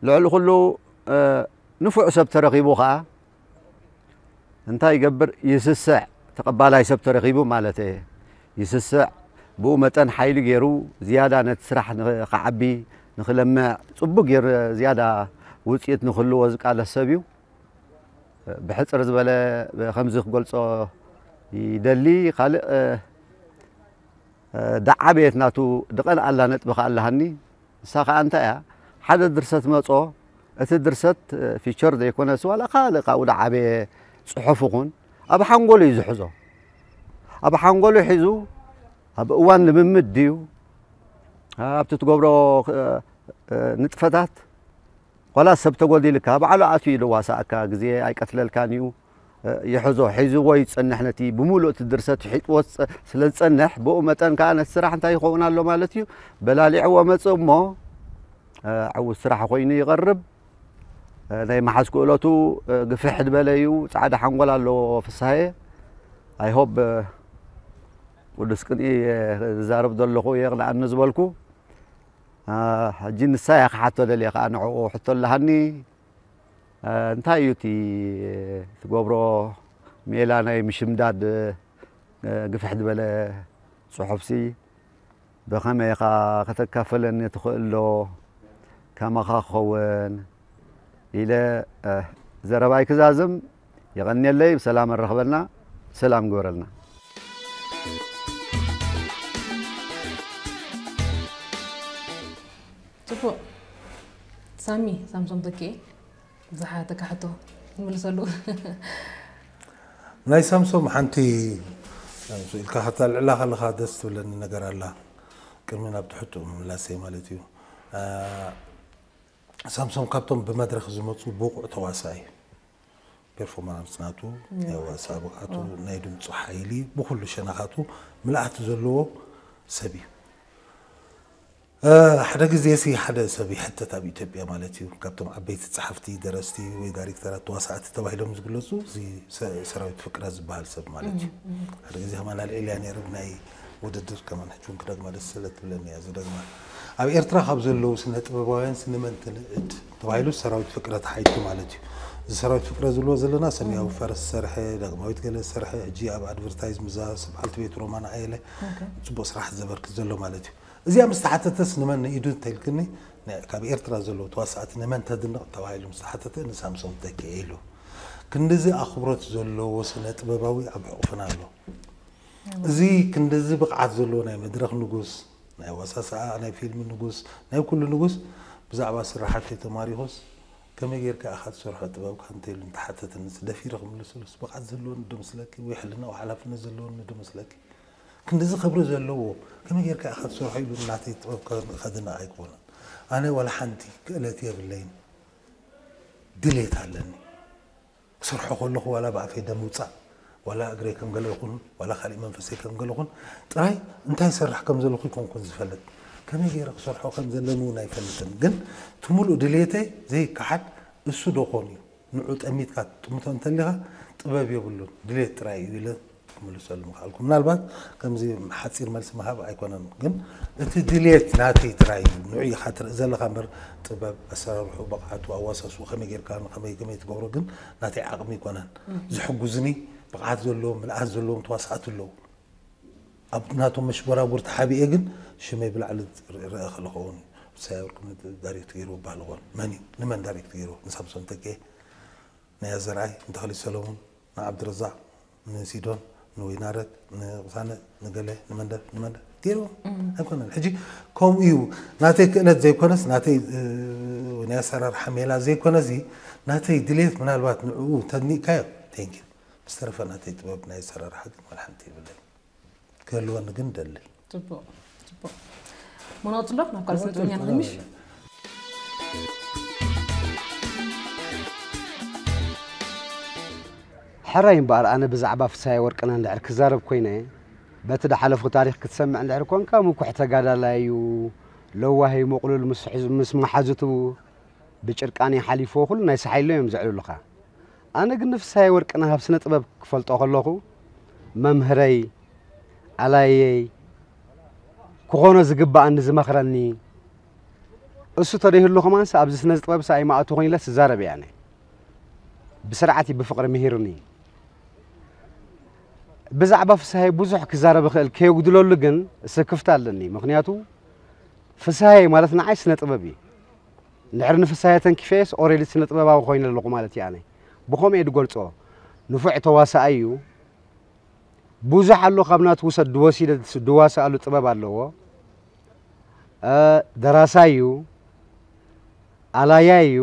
ልዕሊ ኩሉ ንፉዕ ሰብ ተረኺቡ ኸዓ እንታይ ይገብር ይስስዕ ተቐባላይ ሰብ ተረኺቡ ማለት እየ። ይስስዕ ብኡ መጠን ሓይሊ ገይሩ ዝያዳ ነቲ ስራሕ ንኽዓቢ ንኽለምዕ ጽቡቕ ገይሩ ዝያዳ ውፅኢት ንክህልዎ ዝቃለስ ሰብ እዩ። ብሕፅር ዝበለ ከምዚ ክገልፆ ይደሊ። ካልእ ዳዓበየት ናቱ ድቐን ኣላ ነጥቢ ከኣ ኣለሃኒ። ንሳ ከኣ እንታይ እያ ሓደ ድርሰት መጾ እቲ ድርሰት ፊቸር ዘይኮነስ ዋላ ካልእ ካብኡ ዳዓበየ ፅሑፍ ይኹን ኣብ ሓንጎሉ እዩ ዝሕዞ። ኣብ ሓንጎሉ ሒዙ ኣብ እዋን ልምምድ ድዩ ኣብቲ ትገብሮ ንጥፈታት ዋላ ሰብ ተጎዲልካ ባዕሉ ኣትዩ እዩ ዝዋሳኣካ ግዜ ኣይቀትለልካን እዩ። ይሕዞ ሒዝዎ ይጸንሕ ነቲ ብምሉእ እቲ ድርሰት ሒጥዎ ስለ ዝጸንሕ ብኡ መጠን ከኣ ነቲ ስራሕ እንታይ ይኸውን ኣሎ ማለት እዩ በላሊዕዎ መጽእ እሞ ዕዉት ስራሕ ኮይኑ ይቐርብ። ናይ መሓዝ ክእለቱ ግፍሕ ዝበለ እዩ። ጻዕዳ ሓንጎል ኣለዎ ፍስሃየ። I hope ቅዱስ ቅንኢ ዝዛረብ ዘለኹ የቕንኣኒ ዝበልኩ ሕጂ ንሳ እያ ክሓቶ ደልየ ከዓ ንዕኡ ሕቶ ኣለሃኒ። እንታይ እዩ እቲ ትገብሮ ሜላ ናይ ምሽምዳድ ግፍሕ ዝበለ ፅሑፍሲ ብኸመይ ኢኻ ከተካፈለኒ ትኽእል ዶ? ከማኻ ክኸውን ኢለ ዘረባይ ክዛዝም። የቐንየለይ። ብሰላም ኣረኽበልና። ሰላም ግበረልና። ጽቡቕ። ሳሚ ሳምሶም ተኪኤ ዝሓተካ ሕቶ ትምልሰሉ። ናይ ሳምሶም ሓንቲ ኢልካ ካብታ ልዕላ ከለካ ደስ ትብለኒ ነገር ኣላ። ቅድሚ ናብ ትሕቱ ምምላሰይ ማለት እዩ። ሳምሶም ካብቶም ብመድረክ ዝመፁ ብቑዕ ተዋሳኢ እዩ። ፐርፎርማንስ ናቱ ናይ ዋሳ ብቕዓቱ ናይ ድምፁ ሓይሊ ብኩሉ ሸነኻቱ ምልኣት ዘለዎ ሰብ እዩ። ሓደ ግዜ ሲ ሓደ ሰብ ይሕተት ኣብ ኢትዮጵያ ማለት እዩ ካብቶም ዓበይቲ ፀሓፍቲ ደረስቲ ወይ ዳይሬክተራት ተዋሳእቲ ተባሂሎም ዝግለፁ እዚ ሰራዊት ፍቅረ ዝበሃል ሰብ ማለት እዩ። ሓደ ግዜ ከማን ኣልዒልያ ነይረ ብናይ ውድድር ከማን ሕጂ እውን ክደግማ ደስ ስለ ትብለኒ እያ ዝደግማ። ኣብ ኤርትራ ካብ ዘለዉ ስነ ጥበባውያን ስንመን ትንእድ ተባሂሉ ሰራዊት ፍቅረ ተሓይቱ ማለት እዩ። እዚ ሰራዊት ፍቅረ ዝብልዎ ዘለና ሰማያዊ ፈረስ ዝሰርሐ፣ ዳግማዊት ገለ ዝሰርሐ፣ ሕጂ ኣብ ኣድቨርታይዝ ምዛ ሰብዓልቲ ቤት ሮማን ኣየለ ፅቡቅ ስራሕ ዘበርክት ዘሎ ማለት እዩ። እዚኣ ምስ ተሓተተስ ንመን ንኢዱ እንተልክኒ ካብ ኤርትራ ዘለዉ ተዋሳእቲ ንመን ተድንቕ ተባሂሉ ምስ ተሓተተ ንሳምሶም ተኪኤ ኢሉ። ክንድዚ ኣኽብሮት ዘለዎ ስነ ጥበባዊ ኣብ ሕቑፍና ኣሎ። እዚ ክንድዚ ብቕዓት ዘለዎ ናይ መድረኽ ንጉስ፣ ናይ ዋሳስኣ፣ ናይ ፊልም ንጉስ፣ ናይ ኩሉ ንጉስ ብዛዕባ ስራሓት ተማሪኹስ ከመይ ጌርካ ኢኻ ትሰርሖ ጥበብካ እንተኢሉ እንተሓተተኒ፣ ደፊረ ክምልሰሉስ፣ ብቕዓት ዘለዎኒ ዶ መስለኪ? ወይ ሕልናዊ ሓላፍነት ዘለዎኒ ዶ መስለኪ? ክንድዚ ክብሪ ዘለዎ ከመይ ጌርካ ኢኻ ትሰርሖ ኢሉ ናተይ ጥበብ ከ-፣ ከድንቕ ኣይኮነን። ኣነ ዋላ ሓንቲ ክእለት የብለይን፣ ድሌት ኣለኒ። ክሰርሖ ከለኹ ዋላ ብኣፈይ ደም ውጻእ፣ ዋላ እግረይ ከም ገለ ይኹን፣ ዋላ ካሊእ መንፈሰይ ከም ገለ ይኹን፣ ጥራይ እንታይ ይሰርሕ ከም ዘለኹ ይኮንኩን ዝፈልጥ። ከመይ ገይረ ክሰርሖ ከም ዘለኒ እውን ኣይፈልጥን። ግን እቲ ሙሉእ ድሌተይ ዘይከሓድ እሱ ዶ ኾን እዩ? ንዑ ጠሚትካ ጥምቶ እንተሊኻ ጥበብ የብሉን፣ ድሌት ጥራይ እዩ ኢለ ክምልሰሉ ምኽኣልኩ። ምናልባት ከምዚ ሓጺር መልሲ ምሃብ ኣይኮነን፣ ግን እቲ ድሌት ናተይ ጥራይ እዩ። ንዑ ኢኻ ትርኢ ዘለኻ እምበር ጥበብ፣ ኣሰራርሑ፣ ብቕዓቱ፣ ኣዋሳስኡ ከመይ ጌርካ ንኸመይ ከመይ ትገብሮ ግን ናተይ ዓቕሚ ኣይኮነን። ዝሕጉዝኒ ብቕዓት ዘለዎም፣ ምልኣት ዘለዎም ተዋሳእቲ ኣለዉ። ኣብ ናቶም መሽጎራጉር ተሓቢኤ ግን ሽመይ ብላዕሊ ርአ ከለኸውን እዩ። ብሳይ ወርቅነህ ዳይሬክት ገይርዎ በሃል ኾን። መን እዩ? ንመን ዳይሬክት ገይርዎ? ንሳምሶን ተኬ፣ ንያ ዘርኣይ፣ ንተኽሊት ሰለሙን፣ ንዓብድረዛቕ፣ ንሲዶን፣ ንወይናረት፣ ንቕሳነ፣ ንገለ፣ ንመንደፍ፣ ንመንደፍ ገይርዎ። ኣይኮነን። ሕጂ ከምኡ እዩ። ናተይ ክእለት ዘይኮነስ፣ ናተይ፣ እ፣ ናይ ኣሰራርሓ ሜላ ዘይኮነሲ፣ ናተይ ድሌት ምናልባት ንዕኡ ተድኒቕካዮ፣ ቴንክ ዩ። ብዝተረፈ ናተይ ጥበብ ናይ ኣሰራርሓ ግን ዋላ ሓንቲ የብለይ። ክህልወኒ ግን ደሊ። ጽቡቕ፣ ጽቡቕ። መናውጽሎ ናብ ካልእ ስነ ጥበብኛ ንኸምሽ። ሕራይ እምበኣር፣ ኣነ ብዛዕባ ፍስሃየ ወርቅነህ እንድሕር ክዛረብ ኮይነ፣ በቲ ዝሓለፉ ታሪኽ ክትሰምዕ እንድሕር ኮንካ፣ ምኩሕ ተጋዳላይ እዩ፣ ለዋህ እዩ፣ ምቕሉል ምስ ሕዝ-፣ ምስ መሓዙቱ ብጭርቃን ይሓሊፍዎ፣ ኩሉ ናይ ሰሓይሎ እዮም ዘዕልሉኻ። ኣነ ግን ንፍስሃየ ወርቅነህ ኣብ ስነ ጥበብ ክፈልጦ ከለኹ፣ መምህረይ፣ ኣላየይ፣ ክኾኖ ዝግብኣኒ ዝመኽረኒ፣ እሱ ተደይህሉ ከማንስ ኣብዚ ስነ ጥበብ ሰኣይ መኣቱ ኮይን ኢለ ስዛረብ እየ ኣነ። ብስርዓት እዩ ብፍቕሪ ምሂሩኒ። ብዛዕባ ፍስሃየ ብዙሕ ክዛረብ እኽእል ከየጉድለሉ ግን ስክፍታ ኣለኒ። ምኽንያቱ ፍስሃየ ማለት ንዓይ ስነ ጥበብ እዩ። እንድሕር ንፍስሃየ ተንኪፈየስ ኦሬዲ ስነ ጥበባዊ ኮይነ ኣለኹ ማለት እዩ ኣነ። ብኸምኡ እየ ዝገልጾ። ንፉዕ ተዋሳኣይ እዩ። ብዙሕ ኣሎ ካብ ናቱ ውሰድ ድወሲደ ድዋስኣሉ ጥበብ ኣለዎ። እ፣ ደራሳይ እዩ። ኣላያይ እዩ።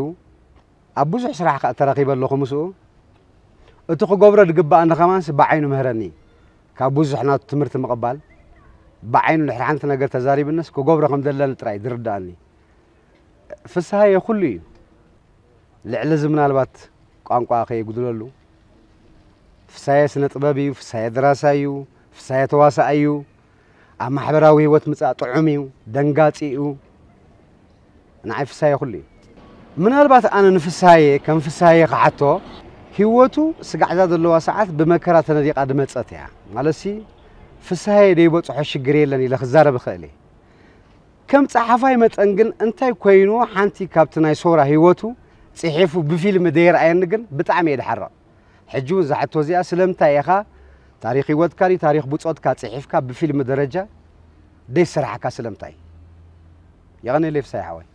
ኣብ ብዙሕ ስራሕ ከኣ ተራኺበ ኣለኹ ምስኡ። እቲ ክገብሮ ዝግብኣኒ ከማንስ ብዓይኑ ምህረኒ። ካብ ብዙሕ ናቱ ትምህርቲ ምቕባል፣ ብዓይኑ ድሕሪ ሓንቲ ነገር ተዛሪብነስ ክገብሮ ከም ዘለኒ ጥራይ ዝርድኣኒ። ፍስሃየ ኩሉ እዩ። ልዕሊ እዚ ምናልባት ቋንቋ ከየጉድለሉ። ፍስሃየ ስነ ጥበብ እዩ፣ ፍስሃየ ደራሳይ እዩ፣ ፍስሃየ ተዋሳኣይ እዩ። ኣብ ማሕበራዊ ህይወት ምጻእ ጥዑም እዩ፣ ደንጋጺ እዩ። ንዓይ ፍስሃየ ኩሉ እዩ። ምናልባት ኣነ ንፍስሃየ ከም ፍስሃየ ክሓቶ፣ ህይወቱ ስጋዕዛ ዘለዋ ሰዓት ብመከራ ተነዲቓ ድመጸት እያ። ማለትሲ ፍስሃየ ደይበጽሖ ሽግር የለን ኢለ ክዛረብ እኽእል እየ። ከም ጸሓፋይ መጠን ግን እንታይ ኮይኑ ሓንቲ ካብቲ ናይ ሶራ ህይወቱ ጽሒፉ ብፊልም ደየርኣየኒ ግን ብጣዕሚ እየ ድሓርቕ። ሕጂ እውን እዛ ሕቶ እዚኣ ስለምንታይ ኢኻ ታሪኽ ህይወትካ ድዩ ታሪኽ ብጾትካ ጽሒፍካ ብፊልም ደረጃ ደይሰራሕካ ስለምንታይ? የቐንየለይ ፍስሃየ ሓወይ።